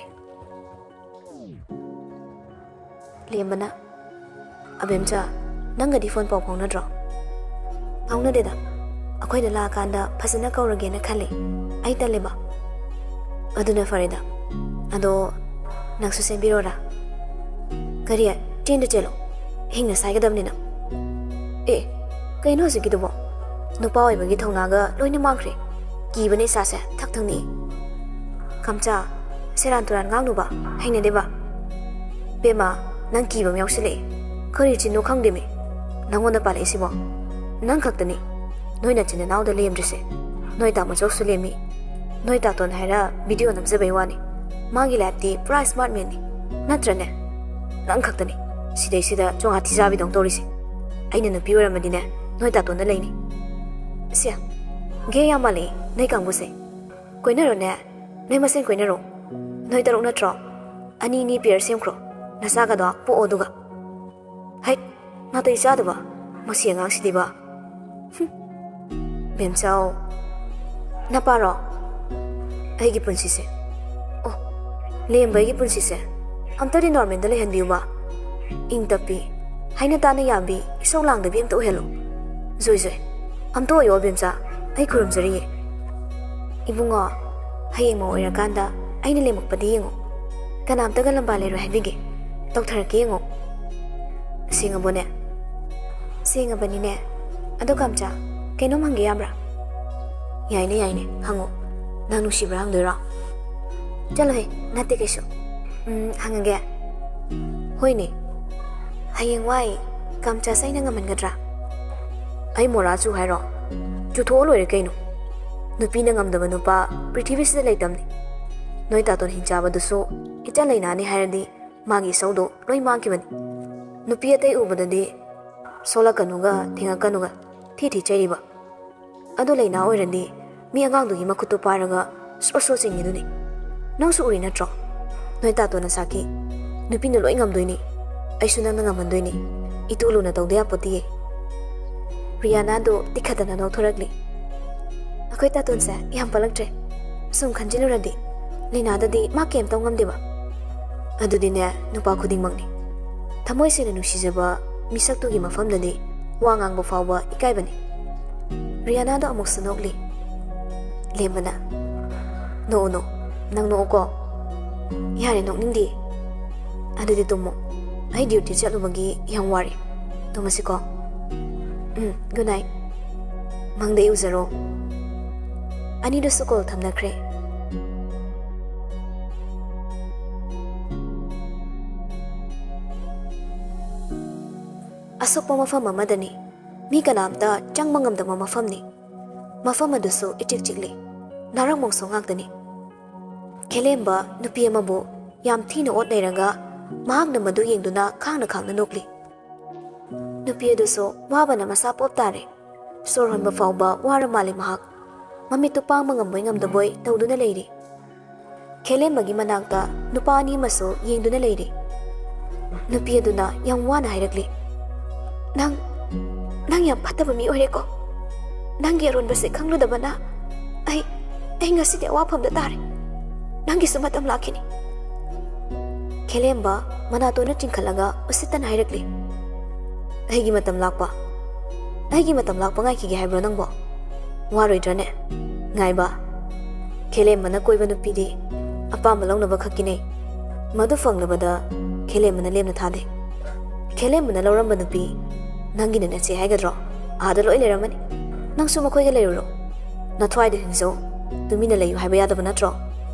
ꯂꯦꯝꯕꯅ, "ꯑꯕꯦꯝꯆꯥ, ꯅꯪꯒꯗꯤ ꯐꯣꯟ ꯄꯥꯎ ꯐꯥꯎꯅꯗ꯭ꯔꯣ?" "ꯐꯥꯎꯅꯗꯦꯗ꯫ ꯑꯩꯈꯣꯏꯗ ꯂꯥꯛꯑꯀꯥꯟꯗ ꯐꯖꯅ ꯀꯧꯔꯒꯦꯅ ꯈꯜꯂꯤ꯫ ꯑꯩ ꯇꯜꯂꯦꯕ꯫" "ꯑꯗꯨꯅ ꯐꯔꯦꯗ꯫ ꯑꯗꯣ ꯅꯪꯁꯨ ꯆꯦꯟꯕꯤꯔꯣꯔꯥ?" "ꯀꯔꯤ? ꯆꯦꯟꯗ ꯆꯦꯜꯂꯣ꯫ ꯍꯤꯡꯅ ꯁꯥꯏꯒꯗꯕꯅꯤꯅ꯫" "ꯑꯦ, ꯀꯩꯅꯣ ꯍꯧꯖꯤꯛꯀꯤꯗꯨꯕꯣ? ꯅꯨꯄꯥ ꯑꯣꯏꯕꯒꯤ ꯊꯧꯅꯥꯒ ꯂꯣꯏꯅ ꯃꯥꯡꯈ꯭ꯔꯦ꯫ ꯀꯤꯕꯅ ꯏꯁꯥꯁꯦ ꯊꯛ ꯊꯛ ꯅꯤꯛꯏ꯫" "ꯀꯝꯆꯥ, ꯁꯦꯔꯥꯟ ꯇꯨꯔꯥꯟ ꯉꯥꯡꯅꯨꯕ, ꯍꯩꯅꯗꯦꯕ꯫" "ꯕꯦꯝꯃ, ꯅꯪ ꯀꯤꯕ ꯑꯃ ꯌꯥꯎꯁꯤꯜꯂꯛꯑꯦ꯫ ꯀꯔꯤ ꯆꯤꯟꯅꯣ ꯈꯪꯗꯦꯃꯤ ꯅꯪꯉꯣꯟꯗ ꯄꯥꯜꯂꯛꯏꯁꯤꯕꯣ? ꯅꯪ ꯈꯛꯇꯅꯤ ꯅꯣꯏ ꯅꯆꯤꯟ ꯅꯅꯥꯎꯗ ꯂꯦꯝꯗ꯭ꯔꯤꯁꯦ꯫ ꯅꯣꯏ ꯇꯥꯃꯣꯆꯧꯁꯨ ꯂꯦꯝꯃꯤ꯫ ꯅꯣꯏ ꯇꯥꯇꯣꯟ ꯍꯥꯏꯔ ꯚꯤꯗꯤꯑꯣ ꯅꯝꯖꯕꯩ ꯋꯥꯅꯤ꯫ ꯃꯥꯒꯤ ꯂꯥꯏꯐꯇꯤ ꯄꯨꯔꯥ ꯁ꯭ꯃꯥꯔꯠ ꯃꯦꯟꯅꯤ꯫ ꯅꯠꯇ꯭ꯔꯅꯦ? ꯅꯪ ꯈꯛꯇꯅꯤ ꯁꯤꯗꯩꯁꯤꯗ ꯆꯣꯡꯍꯥ ꯊꯤꯖꯥꯕꯤꯗꯧ ꯇꯧꯔꯤꯁꯦ꯫ ꯑꯩꯅ ꯅꯨꯄꯤ ꯑꯣꯏꯔꯝꯃꯗꯤꯅꯦ ꯅꯣꯏ ꯇꯥꯇꯣꯟꯗ ꯂꯩꯅꯤ꯫" "ꯁꯦ, ꯒꯦ ꯌꯥꯝ ꯃꯥꯜꯂꯦ ꯅꯣꯏ ꯀꯥꯡꯕꯨꯁꯦ꯫ ꯀꯣꯏꯅꯔꯣꯅꯦ꯫ ꯅꯣꯏ ꯃꯁꯦꯟ ꯀꯣꯏꯅꯔꯣ꯫ ꯅꯣꯏ ꯇꯔꯨꯛ ꯅꯠꯇ꯭ꯔꯣ? ꯑꯅꯤ ꯑꯅꯤ pair ꯁꯦꯝꯈ꯭ꯔꯣ꯫ ꯅꯆꯥꯒꯗꯣ ꯄꯣꯛꯑꯣ ꯑꯗꯨꯒ꯫ ꯍꯩꯠ, ꯅꯥꯇꯩ ꯆꯥꯗꯕ, ꯃꯁꯤ ꯑꯉꯥꯡꯁꯤꯗꯤꯕ꯫ ꯍꯨꯝ꯫ ꯕꯦꯝꯆꯥꯎ, ꯅꯄꯥꯔꯣ? ꯑꯩꯒꯤ ꯄꯨꯟꯁꯤꯁꯦ, ꯑꯣ, ꯂꯦꯝꯕ ꯑꯩꯒꯤ ꯄꯨꯟꯁꯤꯁꯦ ꯑꯝꯇꯗꯤ normalꯗ ꯂꯩꯍꯟꯕꯤꯌꯨꯕ꯫ ꯏꯪ ꯇꯞꯄꯤ, ꯍꯥꯏꯅ ꯇꯥꯅ ꯌꯥꯕꯤ, ꯏꯁꯧ ꯂꯥꯡꯗꯕꯤ ꯑꯝꯇ ꯑꯣꯏꯍꯜꯂꯨ꯫ ꯖꯣꯏ ꯖꯣꯏ, ꯑꯝꯇ ꯑꯣꯏꯌꯣ ꯕꯦꯝꯆꯥ, ꯑꯩ ꯈꯨꯔꯨꯝꯖꯔꯤꯌꯦ꯫ ꯏꯕꯨꯡꯉꯣ, ꯍꯌꯦꯡ ꯃꯧ ꯑꯣꯏꯔꯀꯥꯟꯗ ꯑꯩꯅ ꯂꯦꯝꯃꯛꯄꯗꯤ ꯌꯦꯡꯉꯨ꯫ ꯀꯅꯥꯝꯇꯒ ꯂꯝꯕꯥ ꯂꯩꯔꯣꯏ ꯍꯥꯏꯕꯤꯒꯦ꯫ ꯇꯧꯊꯔꯛꯀꯦ ꯌꯦꯡꯉꯨ꯫ ꯁꯦꯡꯉꯕꯣꯅꯦ? ꯁꯦꯡꯉꯕꯅꯤꯅꯦ꯫ ꯑꯗꯣ ꯀꯥꯝꯆꯥ, ꯀꯩꯅꯣꯝ ꯍꯪꯒꯦ ꯌꯥꯕ꯭ꯔꯥ? ꯌꯥꯏꯅꯦ, ꯌꯥꯏꯅꯦ, ꯍꯪꯉꯣ꯫ ꯅꯪ ꯅꯨꯡꯁꯤꯕ꯭ꯔꯥ ꯍꯪꯗꯣꯏꯔꯣ? ꯆꯠꯂꯣꯍꯦ, ꯅꯠꯇꯦ ꯀꯩꯁꯨ꯫ ꯎꯝ, ꯍꯪꯉꯒꯦ꯫ ꯍꯣꯏꯅꯦ꯫ ꯍꯌꯦꯡꯋꯥꯏ ꯀꯥꯝꯆꯥꯁꯦ ꯑꯩꯅ ꯉꯝꯍꯟꯒꯗ꯭ꯔꯥ? ꯑꯩ ꯃꯣꯔꯥ ꯆꯨ ꯍꯥꯏꯔꯣ? ꯆꯨꯊꯣꯛꯑ ꯂꯣꯏꯔꯦ ꯀꯩꯅꯣ꯫ ꯅꯨꯄꯤꯅ ꯉꯝꯗꯕ ꯅꯨꯄꯥ ꯄ꯭ꯔꯤꯊꯤꯕꯤꯁꯤꯗ ꯂꯩꯇꯝꯅꯤ꯫ ꯅꯣꯏ ꯇꯥꯇꯣꯟ ꯍꯤꯡꯆꯥꯕꯗꯨꯁꯨ ꯏꯆꯟ ꯂꯩꯅꯥꯅꯤ ꯍꯥꯏꯔꯗꯤ ꯃꯥꯒꯤ ꯏꯁꯧꯗꯣ ꯂꯣꯏ ꯃꯥꯡꯈꯤꯕꯅꯤ꯫ ꯅꯨꯄꯤ ꯑꯇꯩ ꯎꯕꯗꯗꯤ ꯁꯣꯛꯂꯛꯀꯅꯨꯒ ꯊꯦꯡꯉꯛꯀꯅꯨꯒ ꯊꯤ ꯊꯤ ꯆꯩꯔꯤꯕ꯫ ꯑꯗꯣ ꯂꯩꯅꯥ ꯑꯣꯏꯔꯗꯤ ꯃꯤ ꯑꯉꯥꯡꯗꯨꯒꯤ ꯃꯈꯨꯠꯇꯨ ꯄꯥꯏꯔꯒ ꯁ꯭ꯔꯣ ꯁ꯭ꯔꯣ ꯆꯤꯡꯉꯤꯗꯨꯅꯤ꯫ ꯅꯪꯁꯨ ꯎꯔꯤ ꯅꯠꯇ꯭ꯔꯣ? ꯅꯣꯏ ꯇꯥꯇꯣꯟꯅ ꯁꯥꯈꯤ, "ꯅꯨꯄꯤꯅ ꯂꯣꯏ ꯉꯝꯗꯣꯏꯅꯤ, ꯑꯩꯁꯨ ꯅꯪꯅ ꯉꯝꯍꯟꯗꯣꯏꯅꯤ꯫ ꯏꯇꯨ ꯂꯨꯅ ꯇꯧꯗ ꯌꯥꯄꯣꯠꯇꯤꯌꯦ"꯫ ꯔꯤꯌꯥꯅꯥꯗꯣ ꯇꯤꯛꯈꯠꯇꯅ ꯅꯣꯛꯊꯣꯔꯛꯂꯤ꯫ ꯑꯩꯈꯣꯏ ꯇꯥꯇꯣꯟꯁꯦ ꯌꯥꯝ ꯄꯛꯂꯛꯇ꯭ꯔꯦ꯫ ꯁꯨꯝ ꯈꯟꯖꯤꯜꯂꯨꯔꯗꯤ ꯂꯩꯅꯥꯗꯗꯤ ꯃꯥ ꯀꯩꯝꯇꯧ ꯉꯝꯗꯦꯕ꯫ ꯑꯗꯨꯗꯤꯅꯦ, ꯅꯨꯄꯥ ꯈꯨꯗꯤꯡꯃꯛꯅꯤ꯫ ꯊꯃꯣꯏ ꯁꯦꯡꯅ ꯅꯨꯡꯁꯤꯖꯕ ꯃꯤꯁꯛꯇꯨꯒꯤ ꯃꯐꯝꯗꯗꯤ ꯋꯥ ꯉꯥꯡꯕ ꯐꯥꯎꯕ ꯏꯀꯥꯏꯕꯅꯤ꯫ ꯔꯤꯌꯥꯅꯥꯗꯣ ꯑꯃꯨꯛꯁꯨ ꯅꯣꯛꯂꯤ꯫ ꯂꯦꯝꯕꯅ, "ꯅꯣꯛꯎ, ꯅꯣꯛꯎ꯫ ꯅꯪ ꯅꯣꯛꯎꯀꯣ꯫ ꯌꯥꯔꯦ, ꯅꯣꯛꯅꯤꯡꯗꯦ꯫ ꯑꯗꯨꯗꯤ ꯇꯨꯝꯃꯣ꯫ ꯑꯩ duty ꯆꯠꯂꯨꯕꯒꯤ ꯌꯥꯝ ꯋꯥꯔꯦ꯫ ꯇꯨꯝꯃꯁꯤꯀꯣ꯫ ꯎꯝ, good night꯫ ꯃꯪꯗ ꯑꯩ ꯎꯖꯔꯣ"꯫ ꯑꯅꯤꯗꯨꯁꯨ call ꯊꯝꯅꯈ꯭ꯔꯦ꯫ ꯑꯁꯣꯛꯄ ꯃꯐꯝ ꯑꯃꯗꯅꯤ꯫ ꯃꯤ ꯀꯅꯥꯝꯇ ꯆꯪꯕ ꯉꯝꯗꯕ ꯃꯐꯝꯅꯤ꯫ ꯃꯐꯝ ꯑꯗꯨꯁꯨ ꯏꯆꯤꯛ ꯆꯤꯛꯂꯤ꯫ ꯅꯥꯔꯛ ꯃꯣꯡꯁꯣꯡ ꯉꯥꯛꯇꯅꯤ꯫ ꯈꯦꯂꯦꯝꯕ ꯅꯨꯄꯤ ꯑꯃꯕꯨ ꯌꯥꯝ ꯊꯤꯅ ꯑꯣꯠ ꯅꯩꯔꯒ ꯃꯍꯥꯛꯅ ꯃꯗꯨ ꯌꯦꯡꯗꯨꯅ ꯈꯥꯡꯅ ꯈꯥꯡꯅ ꯅꯣꯛꯂꯤ꯫ ꯅꯨꯄꯤ ꯑꯗꯨꯁꯨ ꯋꯥꯕꯅ ꯃꯁꯥ ꯄꯣꯞ ꯇꯥꯔꯦ꯫ ꯁꯣꯔ ꯍꯣꯟꯕ ꯐꯥꯎꯕ ꯋꯥꯔ ꯃꯥꯜꯂꯦ ꯃꯍꯥꯛ꯫ ꯃꯃꯤꯠꯇꯨ ꯄꯥꯡꯕ ꯉꯝꯕꯣꯏ ꯉꯝꯗꯕꯣꯏ ꯇꯧꯗꯨꯅ ꯂꯩꯔꯤ꯫ ꯈꯦꯂꯦꯝꯕꯒꯤ ꯃꯅꯥꯛꯇ ꯅꯨꯄꯥ ꯑꯅꯤ ꯑꯃꯁꯨ ꯌꯦꯡꯗꯨꯅ ꯂꯩꯔꯤ꯫ ꯅꯨꯄꯤ ꯑꯗꯨꯅ ꯌꯥꯝ ꯋꯥꯅ ꯍꯥꯏꯔꯛꯂꯤ, "ꯅꯪ, ꯅꯪ ꯌꯥꯝ ꯐꯠꯇꯕ ꯃꯤ ꯑꯣꯏꯔꯦꯀꯣ꯫ ꯅꯪꯒꯤ ꯑꯔꯣꯟꯕꯁꯦ ꯈꯪꯂꯨꯗꯕꯅ ꯑꯩ, ꯑꯩ ꯉꯁꯤꯗꯤ ꯑꯋꯥꯐꯝꯗ ꯇꯥꯔꯦ꯫ ꯅꯪꯒꯤꯁꯨ ꯃꯇꯝ ꯂꯥꯛꯈꯤꯅꯤ꯫" ꯈꯦꯂꯦꯝꯕ ꯃꯅꯥꯇꯣꯟꯅ ꯆꯤꯡꯈꯠꯂꯒ ꯎꯁꯤꯠꯇꯅ ꯍꯥꯏꯔꯛꯂꯤ, "ꯑꯩꯒꯤ ꯃꯇꯝ ꯂꯥꯛꯄ? ꯑꯩꯒꯤ ꯃꯇꯝ ꯂꯥꯛꯄ ꯉꯥꯏꯈꯤꯒꯦ ꯍꯥꯏꯕ꯭ꯔꯣ ꯅꯪꯕꯣ? ꯋꯥꯔꯣꯏꯗ꯭ꯔꯅꯦ?" ꯉꯥꯏꯕ, ꯈꯦꯂꯦꯝꯕꯅ ꯀꯣꯏꯕ ꯅꯨꯄꯤꯗꯤ ꯑꯄꯥꯝꯕ ꯂꯧꯅꯕ ꯈꯛꯀꯤꯅꯦ꯫ ꯃꯗꯨ ꯐꯪꯂꯕꯗ ꯈꯦꯂꯦꯝꯕꯅ ꯂꯦꯝꯅ ꯊꯥꯗꯦ꯫ ꯈꯦꯂꯦꯝꯕꯅ ꯂꯧꯔꯝꯕ ꯅꯨꯄꯤ, ꯅꯪꯒꯤꯅ ꯅꯆꯦ ꯍꯥꯏꯒꯗ꯭ꯔꯣ? ꯑꯥꯗ ꯂꯣꯏ ꯂꯩꯔꯝꯃꯅꯤ꯫ ꯅꯪꯁꯨ ꯃꯈꯣꯏꯒ ꯂꯩꯔꯨꯔꯣ꯫ ꯅꯊ꯭ꯋꯥꯏꯗ ꯍꯤꯡꯖꯧ꯫ ꯇꯨꯃꯤꯟꯅ ꯂꯩꯌꯨ ꯍꯥꯏꯕ ꯌꯥꯗꯕ ꯅꯠꯇ꯭ꯔꯣ?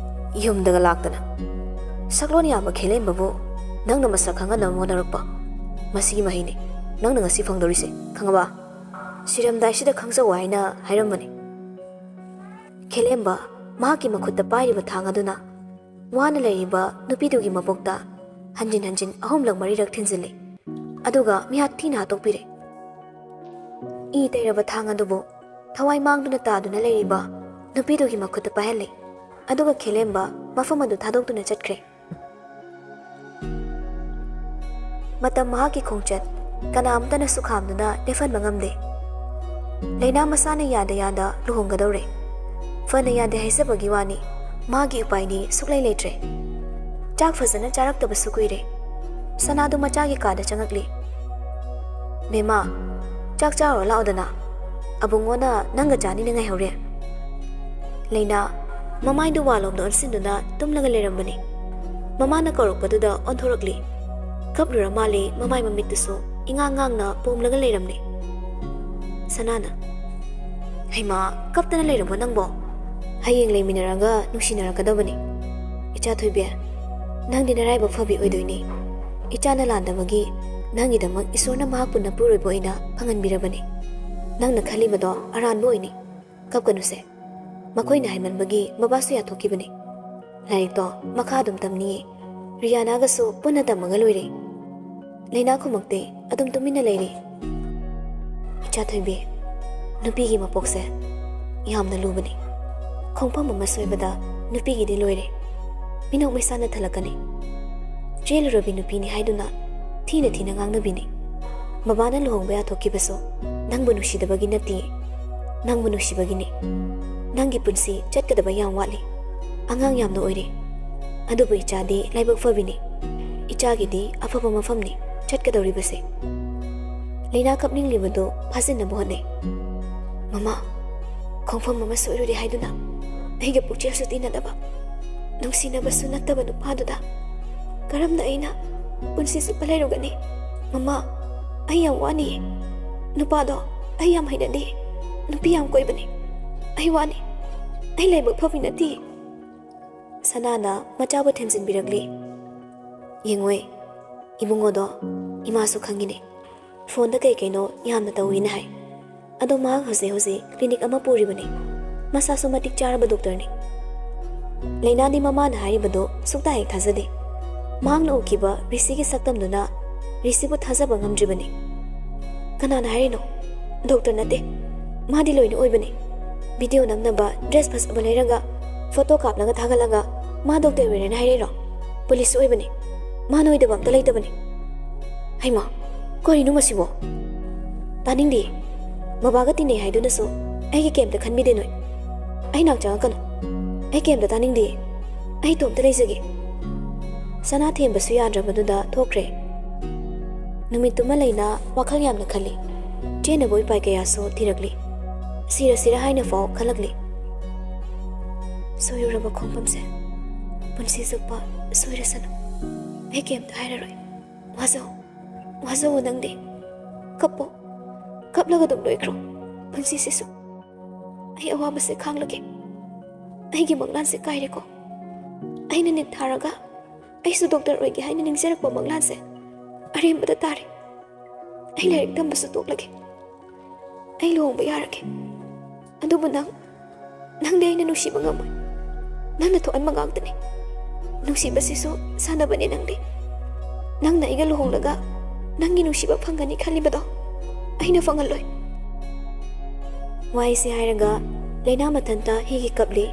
ꯌꯨꯝꯗꯒ ꯂꯥꯛꯇꯅ꯫ ꯁꯛꯂꯣꯟ ꯌꯥꯝꯕ ꯈꯦꯂꯦꯝꯕꯕꯨ ꯅꯪꯅ ꯃꯁꯛ ꯈꯪꯍꯟꯅꯕ ꯍꯣꯠꯅꯔꯛꯄ꯫ ꯃꯁꯤꯒꯤ ꯃꯍꯩꯅꯤ ꯅꯪꯅ ꯉꯁꯤ ꯐꯪꯗꯧꯔꯤꯁꯦ, ꯈꯪꯉꯕ? ꯁꯤꯔꯝꯗꯥꯏꯁꯤꯗ ꯈꯪꯖꯧ ꯍꯥꯏꯅ ꯍꯥꯏꯔꯝꯕꯅꯤ꯫ ꯈꯦꯂꯦꯝꯕ ꯃꯍꯥꯛꯀꯤ ꯃꯈꯨꯠꯇ ꯄꯥꯏꯔꯤꯕ ꯊꯥꯡ ꯑꯗꯨꯅ ꯋꯥꯅ ꯂꯩꯔꯤꯕ ꯅꯨꯄꯤꯗꯨꯒꯤ ꯃꯄꯣꯛꯇ ꯍꯟꯖꯤꯟ ꯍꯟꯖꯤꯟ ꯑꯍꯨꯝꯂꯛ ꯃꯔꯤꯔꯛ ꯊꯤꯟꯖꯤꯜꯂꯤ꯫ ꯑꯗꯨꯒ ꯃꯤꯍꯥꯠ ꯊꯤꯅ ꯍꯥꯠꯇꯣꯛꯄꯤꯔꯦ꯫ ꯏ ꯇꯩꯔꯕ ꯊꯥꯡ ꯑꯗꯨꯕꯨ ꯊꯋꯥꯏ ꯃꯥꯡꯗꯨꯅ ꯇꯥꯗꯨꯅ ꯂꯩꯔꯤꯕ ꯅꯨꯄꯤꯗꯨꯒꯤ ꯃꯈꯨꯠꯇ ꯄꯥꯏꯍꯜꯂꯤ꯫ ꯑꯗꯨꯒ ꯈꯦꯂꯦꯝꯕ ꯃꯐꯝ ꯑꯗꯨ ꯊꯥꯗꯣꯛꯇꯨꯅ ꯆꯠꯈ꯭ꯔꯦ꯫ ꯃꯇꯝ ꯃꯍꯥꯛꯀꯤ ꯈꯣꯡꯆꯠ ꯀꯅꯥ ꯑꯃꯠꯇꯅꯁꯨ ꯈꯥꯝꯗꯨꯅ ꯂꯦꯞꯍꯟꯕ ꯉꯝꯗꯦ꯫ ꯂꯩꯅꯥ ꯃꯁꯥꯅ ꯌꯥꯗ ꯌꯥꯗ ꯂꯨꯍꯣꯡꯒꯗꯧꯔꯦ꯫ ꯐꯅ ꯌꯥꯗꯦ ꯍꯥꯏꯖꯕꯒꯤ ꯋꯥꯅꯤ, ꯃꯥꯒꯤ ꯎꯄꯥꯏꯗꯤ ꯁꯨꯛꯂꯩ ꯂꯩꯇ꯭ꯔꯦ꯫ ꯆꯥꯛ ꯐꯖꯅ ꯆꯥꯔꯛꯇꯕꯁꯨ ꯀꯨꯏꯔꯦ꯫ ꯁꯅꯥꯗꯨ ꯃꯆꯥꯒꯤ ꯀꯥꯗ ꯆꯪꯉꯛꯂꯤ꯫ "ꯕꯦꯝꯃ, ꯆꯥꯛ ꯆꯥꯔꯨꯔ ꯂꯥꯛꯑꯣꯗꯅ꯫ ꯑꯕꯨꯡꯉꯣꯅ ꯅꯪꯒ ꯆꯥꯅꯤꯅ ꯉꯥꯏꯍꯧꯔꯦ꯫" ꯂꯩꯅꯥ ꯃꯃꯥꯏꯗꯨ ꯋꯥꯂꯣꯝꯗ ꯑꯣꯟꯁꯤꯟꯗꯨꯅ ꯇꯨꯝꯂꯒ ꯂꯩꯔꯝꯕꯅꯤ꯫ ꯃꯃꯥꯅ ꯀꯧꯔꯛꯄꯗꯨꯗ ꯑꯣꯟꯊꯣꯔꯛꯂꯤ꯫ ꯀꯞꯂꯨꯔ ꯃꯥꯜꯂꯤ ꯃꯃꯥꯏ ꯃꯃꯤꯠꯇꯨꯁꯨ ꯏꯉꯥꯡ ꯉꯥꯡꯅ ꯄꯣꯝꯂꯒ ꯂꯩꯔꯝꯂꯤ꯫ ꯁꯅꯥꯅ, "ꯍꯩꯃꯥ, ꯀꯞꯇꯅ ꯂꯩꯔꯕꯣ ꯅꯪꯕꯣ? ꯍꯌꯦꯡ ꯂꯩꯃꯤꯟꯅꯔꯒ ꯅꯨꯡꯁꯤꯅꯔꯛꯀꯗꯕꯅꯤ꯫ ꯏꯆꯥ ꯊꯣꯏꯕꯤ, ꯅꯪꯗꯤ ꯅꯔꯥꯏꯕꯛ ꯐꯕꯤ ꯑꯣꯏꯗꯣꯏꯅꯤ꯫ ꯏꯆꯥꯅ ꯂꯥꯟꯗꯕꯒꯤ ꯅꯪꯒꯤꯗꯃꯛ ꯏꯁꯣꯔꯅ ꯃꯍꯥꯛꯄꯨ ꯅꯄꯨꯔꯣꯏꯕ ꯑꯣꯏꯅ ꯐꯪꯍꯟꯕꯤꯔꯕꯅꯤ꯫ ꯅꯪꯅ ꯈꯜꯂꯤꯕꯗꯣ ꯑꯔꯥꯟꯕ ꯑꯣꯏꯅꯤ꯫ ꯀꯞꯀꯅꯨꯁꯦ꯫ ꯃꯈꯣꯏꯅ ꯍꯥꯏꯃꯟꯕꯒꯤ ꯕꯕꯥꯁꯨ ꯌꯥꯊꯣꯛꯈꯤꯕꯅꯤ꯫ ꯂꯥꯏꯔꯤꯛꯇꯣ ꯃꯈꯥ ꯑꯗꯨꯝ ꯇꯝꯅꯤꯌꯦ꯫ ꯔꯤꯌꯥꯅꯥꯒꯁꯨ ꯄꯨꯟꯅ ꯇꯝꯃꯒ ꯂꯣꯏꯔꯦ꯫" ꯂꯩꯅꯥ ꯈꯨꯃꯛꯇꯦ꯫ ꯑꯗꯨꯝ ꯇꯨꯃꯤꯟꯅ ꯂꯩꯔꯤ꯫ ꯏꯆꯥ ꯊꯣꯏꯕꯤ, ꯅꯨꯄꯤꯒꯤ ꯃꯄꯣꯛꯁꯦ ꯌꯥꯝꯅ ꯂꯨꯕꯅꯤ꯫ ꯈꯣꯡꯐꯝ ꯑꯃ ꯁꯣꯏꯕꯗ ꯅꯨꯄꯤꯒꯤꯗꯤ ꯂꯣꯏꯔꯦ꯫ ꯃꯤꯅꯣꯛ ꯃꯩꯁꯥꯅ ꯊꯜꯂꯛꯀꯅꯤ꯫ ꯆꯦꯜꯂꯨꯔꯕꯤ ꯅꯨꯄꯤꯅꯤ ꯍꯥꯏꯗꯨꯅ ꯊꯤꯅ ꯊꯤꯅ ꯉꯥꯡꯅꯕꯤꯅꯤ꯫ ꯕꯕꯥꯅ ꯂꯨꯍꯣꯡꯕ ꯌꯥꯊꯣꯛꯈꯤꯕꯁꯨ ꯅꯪꯕꯨ ꯅꯨꯡꯁꯤꯗꯕꯒꯤ ꯅꯠꯇꯦ, ꯅꯪꯕꯨ ꯅꯨꯡꯁꯤꯕꯒꯤꯅꯤ꯫ ꯅꯪꯒꯤ ꯄꯨꯟꯁꯤ ꯆꯠꯀꯗꯕ ꯌꯥꯝ ꯋꯥꯠꯂꯤ꯫ ꯑꯉꯥꯡ ꯌꯥꯝꯅ ꯑꯣꯏꯔꯤ꯫ ꯑꯗꯨꯕꯨ ꯏꯆꯥꯗꯤ ꯂꯥꯏꯕꯛ ꯐꯕꯤꯅꯤ꯫ ꯏꯆꯥꯒꯤꯗꯤ ꯑꯐꯕ ꯃꯐꯝꯅꯤ ꯆꯠꯀꯗꯧꯔꯤꯕꯁꯦ꯫ ꯂꯩꯅꯥ ꯀꯞꯅꯤꯡꯂꯤꯕꯗꯨ ꯐꯥꯖꯤꯟꯅꯕ ꯍꯣꯠꯅꯩ꯫ "ꯃꯃꯥ, ꯈꯣꯡꯐꯝ ꯑꯃ ꯁꯣꯏꯔꯨꯔꯦ ꯍꯥꯏꯗꯨꯅ ꯑꯩꯒ ꯄꯨꯛꯆꯦꯜꯁꯨ ꯇꯤꯟꯅꯗꯕ, ꯅꯨꯡꯁꯤꯅꯕꯁꯨ ꯅꯠꯇꯕ ꯅꯨꯄꯥꯗꯨꯗ ꯀꯔꯝꯅ ꯑꯩꯅ ꯄꯨꯟꯁꯤ ꯆꯨꯞꯄ ꯂꯩꯔꯨꯒꯅꯤ? ꯃꯃꯥ, ꯑꯩ ꯌꯥꯝ ꯋꯥꯅꯤꯌꯦ꯫ ꯅꯨꯄꯥꯗꯣ ꯑꯩ ꯌꯥꯝ ꯍꯩꯅꯗꯦ꯫ ꯅꯨꯄꯤ ꯌꯥꯝ ꯀꯣꯏꯕꯅꯤ꯫ ꯑꯩ ꯋꯥꯅꯤ꯫ ꯑꯩ ꯂꯥꯏꯕꯛ ꯐꯕꯤ ꯅꯠꯇꯦ꯫" ꯁꯅꯥꯅ ꯃꯆꯥꯕꯨ ꯊꯦꯝꯖꯤꯟꯕꯤꯔꯛꯂꯤ꯫ "ꯌꯦꯡꯉꯣꯏ, ꯏꯕꯨꯡꯉꯣꯗꯣ ꯏꯃꯥꯁꯨ ꯈꯪꯉꯤꯅꯦ꯫ ꯐꯣꯟꯗ ꯀꯩ ꯀꯩꯅꯣ ꯌꯥꯝꯅ ꯇꯧꯏꯅ ꯍꯥꯏ꯫ ꯑꯗꯣ ꯃꯍꯥꯛ ꯍꯧꯖꯤꯛ ꯍꯧꯖꯤꯛ ꯀ꯭ꯂꯤꯅꯤꯛ ꯑꯃ ꯄꯨꯔꯤꯕꯅꯤ꯫ ꯃꯁꯥꯁꯨ ꯃꯇꯤꯛ ꯆꯥꯔꯕ ꯗꯣꯛꯇꯔꯅꯤ꯫" ꯂꯩꯅꯥꯗꯤ ꯃꯃꯥꯅ ꯍꯥꯏꯔꯤꯕꯗꯨ ꯁꯨꯛꯇ ꯍꯦꯛ ꯊꯥꯖꯗꯦ꯫ ꯃꯍꯥꯛꯅ ꯎꯈꯤꯕ ꯔꯤꯁꯤꯒꯤ ꯁꯛꯇꯝꯗꯨꯅ ꯔꯤꯁꯤꯕꯨ ꯊꯥꯖꯕ ꯉꯝꯗ꯭ꯔꯤꯕꯅꯤ꯫ "ꯀꯅꯥꯅ ꯍꯥꯏꯔꯤꯅꯣ? ꯗꯣꯛꯇꯔ ꯅꯠꯇꯦ꯫ ꯃꯥꯗꯤ ꯂꯣꯏꯅ ꯑꯣꯏꯕꯅꯤ꯫ ꯚꯤꯗꯤꯑꯣ ꯅꯝꯅꯕ ꯗ꯭ꯔꯦꯁ ꯐꯖꯕ ꯂꯩꯔꯒ, ꯐꯣꯇꯣ ꯀꯥꯞꯂꯒ ꯊꯥꯒꯠꯂꯒ ꯃꯥ ꯗꯣꯛꯇꯔ ꯑꯣꯏꯔꯦꯅ ꯍꯥꯏꯔꯛꯏꯔꯣ? ꯄꯨꯂꯤꯁꯁꯨ ꯑꯣꯏꯕꯅꯤ꯫ ꯃꯥꯅ ꯑꯣꯏꯗꯕ ꯑꯝꯇ ꯂꯩꯇꯕꯅꯤ꯫" "ꯍꯩꯃꯥ, ꯀꯔꯤꯅꯣ ꯃꯁꯤꯕꯣ? ꯇꯥꯅꯤꯡꯗꯦ꯫ ꯕꯕꯥꯒ ꯇꯤꯟꯅꯩ ꯍꯥꯏꯗꯨꯅꯁꯨ ꯑꯩꯒꯤ ꯀꯩꯝꯇ ꯈꯟꯕꯤꯗꯦ ꯅꯣꯏ꯫ ꯑꯩ ꯅꯥꯛ ꯆꯪꯉꯛꯀꯅꯨ꯫ ꯑꯩ ꯀꯩꯝꯇ ꯇꯥꯅꯤꯡꯗꯦ꯫ ꯑꯩ ꯏꯇꯣꯝꯇ ꯂꯩꯖꯒꯦ꯫" ꯁꯅꯥ ꯊꯦꯝꯕꯁꯨ ꯌꯥꯗ꯭ꯔꯕꯗꯨꯗ ꯊꯣꯛꯈ꯭ꯔꯦ꯫ ꯅꯨꯃꯤꯠꯇꯨꯃ ꯂꯩꯅꯥ ꯋꯥꯈꯜ ꯌꯥꯝꯅ ꯈꯜꯂꯤ꯫ ꯆꯦꯟꯅꯕ ꯎꯄꯥꯏ ꯀꯌꯥꯁꯨ ꯊꯤꯔꯛꯂꯤ꯫ ꯁꯤꯔꯁꯤꯔ ꯍꯥꯏꯅ ꯐꯥꯎ ꯈꯜꯂꯛꯂꯤ꯫ "ꯁꯣꯏꯔꯨꯔꯕ ꯈꯣꯡꯐꯝꯁꯦ ꯄꯨꯟꯁꯤ ꯆꯨꯞꯄ ꯁꯣꯏꯔꯁꯅꯨ꯫ ꯑꯩ ꯀꯩꯝꯇ ꯍꯥꯏꯔꯔꯣꯏ꯫ ꯋꯥꯖꯧ, ꯋꯥꯖꯧ ꯅꯪꯗꯤ꯫ ꯀꯞꯄꯣ, ꯀꯞꯂꯒ ꯑꯗꯨꯝ ꯂꯣꯏꯈ꯭ꯔꯣ ꯄꯨꯟꯁꯤꯁꯤꯁꯨ꯫ ꯑꯩ ꯑꯋꯥꯕꯁꯦ ꯈꯥꯡꯂꯒꯦ꯫ ꯑꯩꯒꯤ ꯃꯪꯂꯥꯟꯁꯦ ꯀꯥꯏꯔꯦꯀꯣ꯫ ꯑꯩꯅ ꯅꯤꯠ ꯊꯥꯔꯒ ꯑꯩꯁꯨ ꯗꯣꯛꯇꯔ ꯑꯣꯏꯒꯦ ꯍꯥꯏꯅ ꯅꯤꯡꯖꯔꯛꯄ ꯃꯪꯂꯥꯟꯁꯦ ꯑꯔꯦꯝꯕꯗ ꯇꯥꯔꯦ꯫ ꯑꯩ ꯂꯥꯏꯔꯤꯛ ꯇꯝꯕꯁꯨ ꯇꯣꯛꯂꯒꯦ꯫ ꯑꯩ ꯂꯨꯍꯣꯡꯕ ꯌꯥꯔꯒꯦ꯫ ꯑꯗꯨꯕꯨ ꯅꯪ, ꯅꯪꯗꯤ ꯑꯩꯅ ꯅꯨꯡꯁꯤꯕ ꯉꯝꯃꯣꯏ꯫ ꯅꯪꯅ ꯊꯣꯛꯍꯟꯕ ꯉꯥꯛꯇꯅꯤ꯫ ꯅꯨꯡꯁꯤꯕꯁꯤꯁꯨ ꯁꯥꯟꯅꯕꯅꯤ ꯅꯪꯗꯤ꯫ ꯅꯪꯅ ꯑꯩꯒ ꯂꯨꯍꯣꯡꯂꯒ ꯅꯪꯒꯤ ꯅꯨꯡꯁꯤꯕ ꯐꯪꯒꯅꯤ ꯈꯜꯂꯤꯕꯗꯣ ꯑꯩꯅ ꯐꯪꯍꯜꯂꯣꯏ꯫" ꯋꯥꯍꯩꯁꯤ ꯍꯥꯏꯔꯒ ꯂꯩꯅꯥ ꯃꯊꯟꯇ ꯍꯤꯒꯤ ꯀꯞꯂꯤ꯫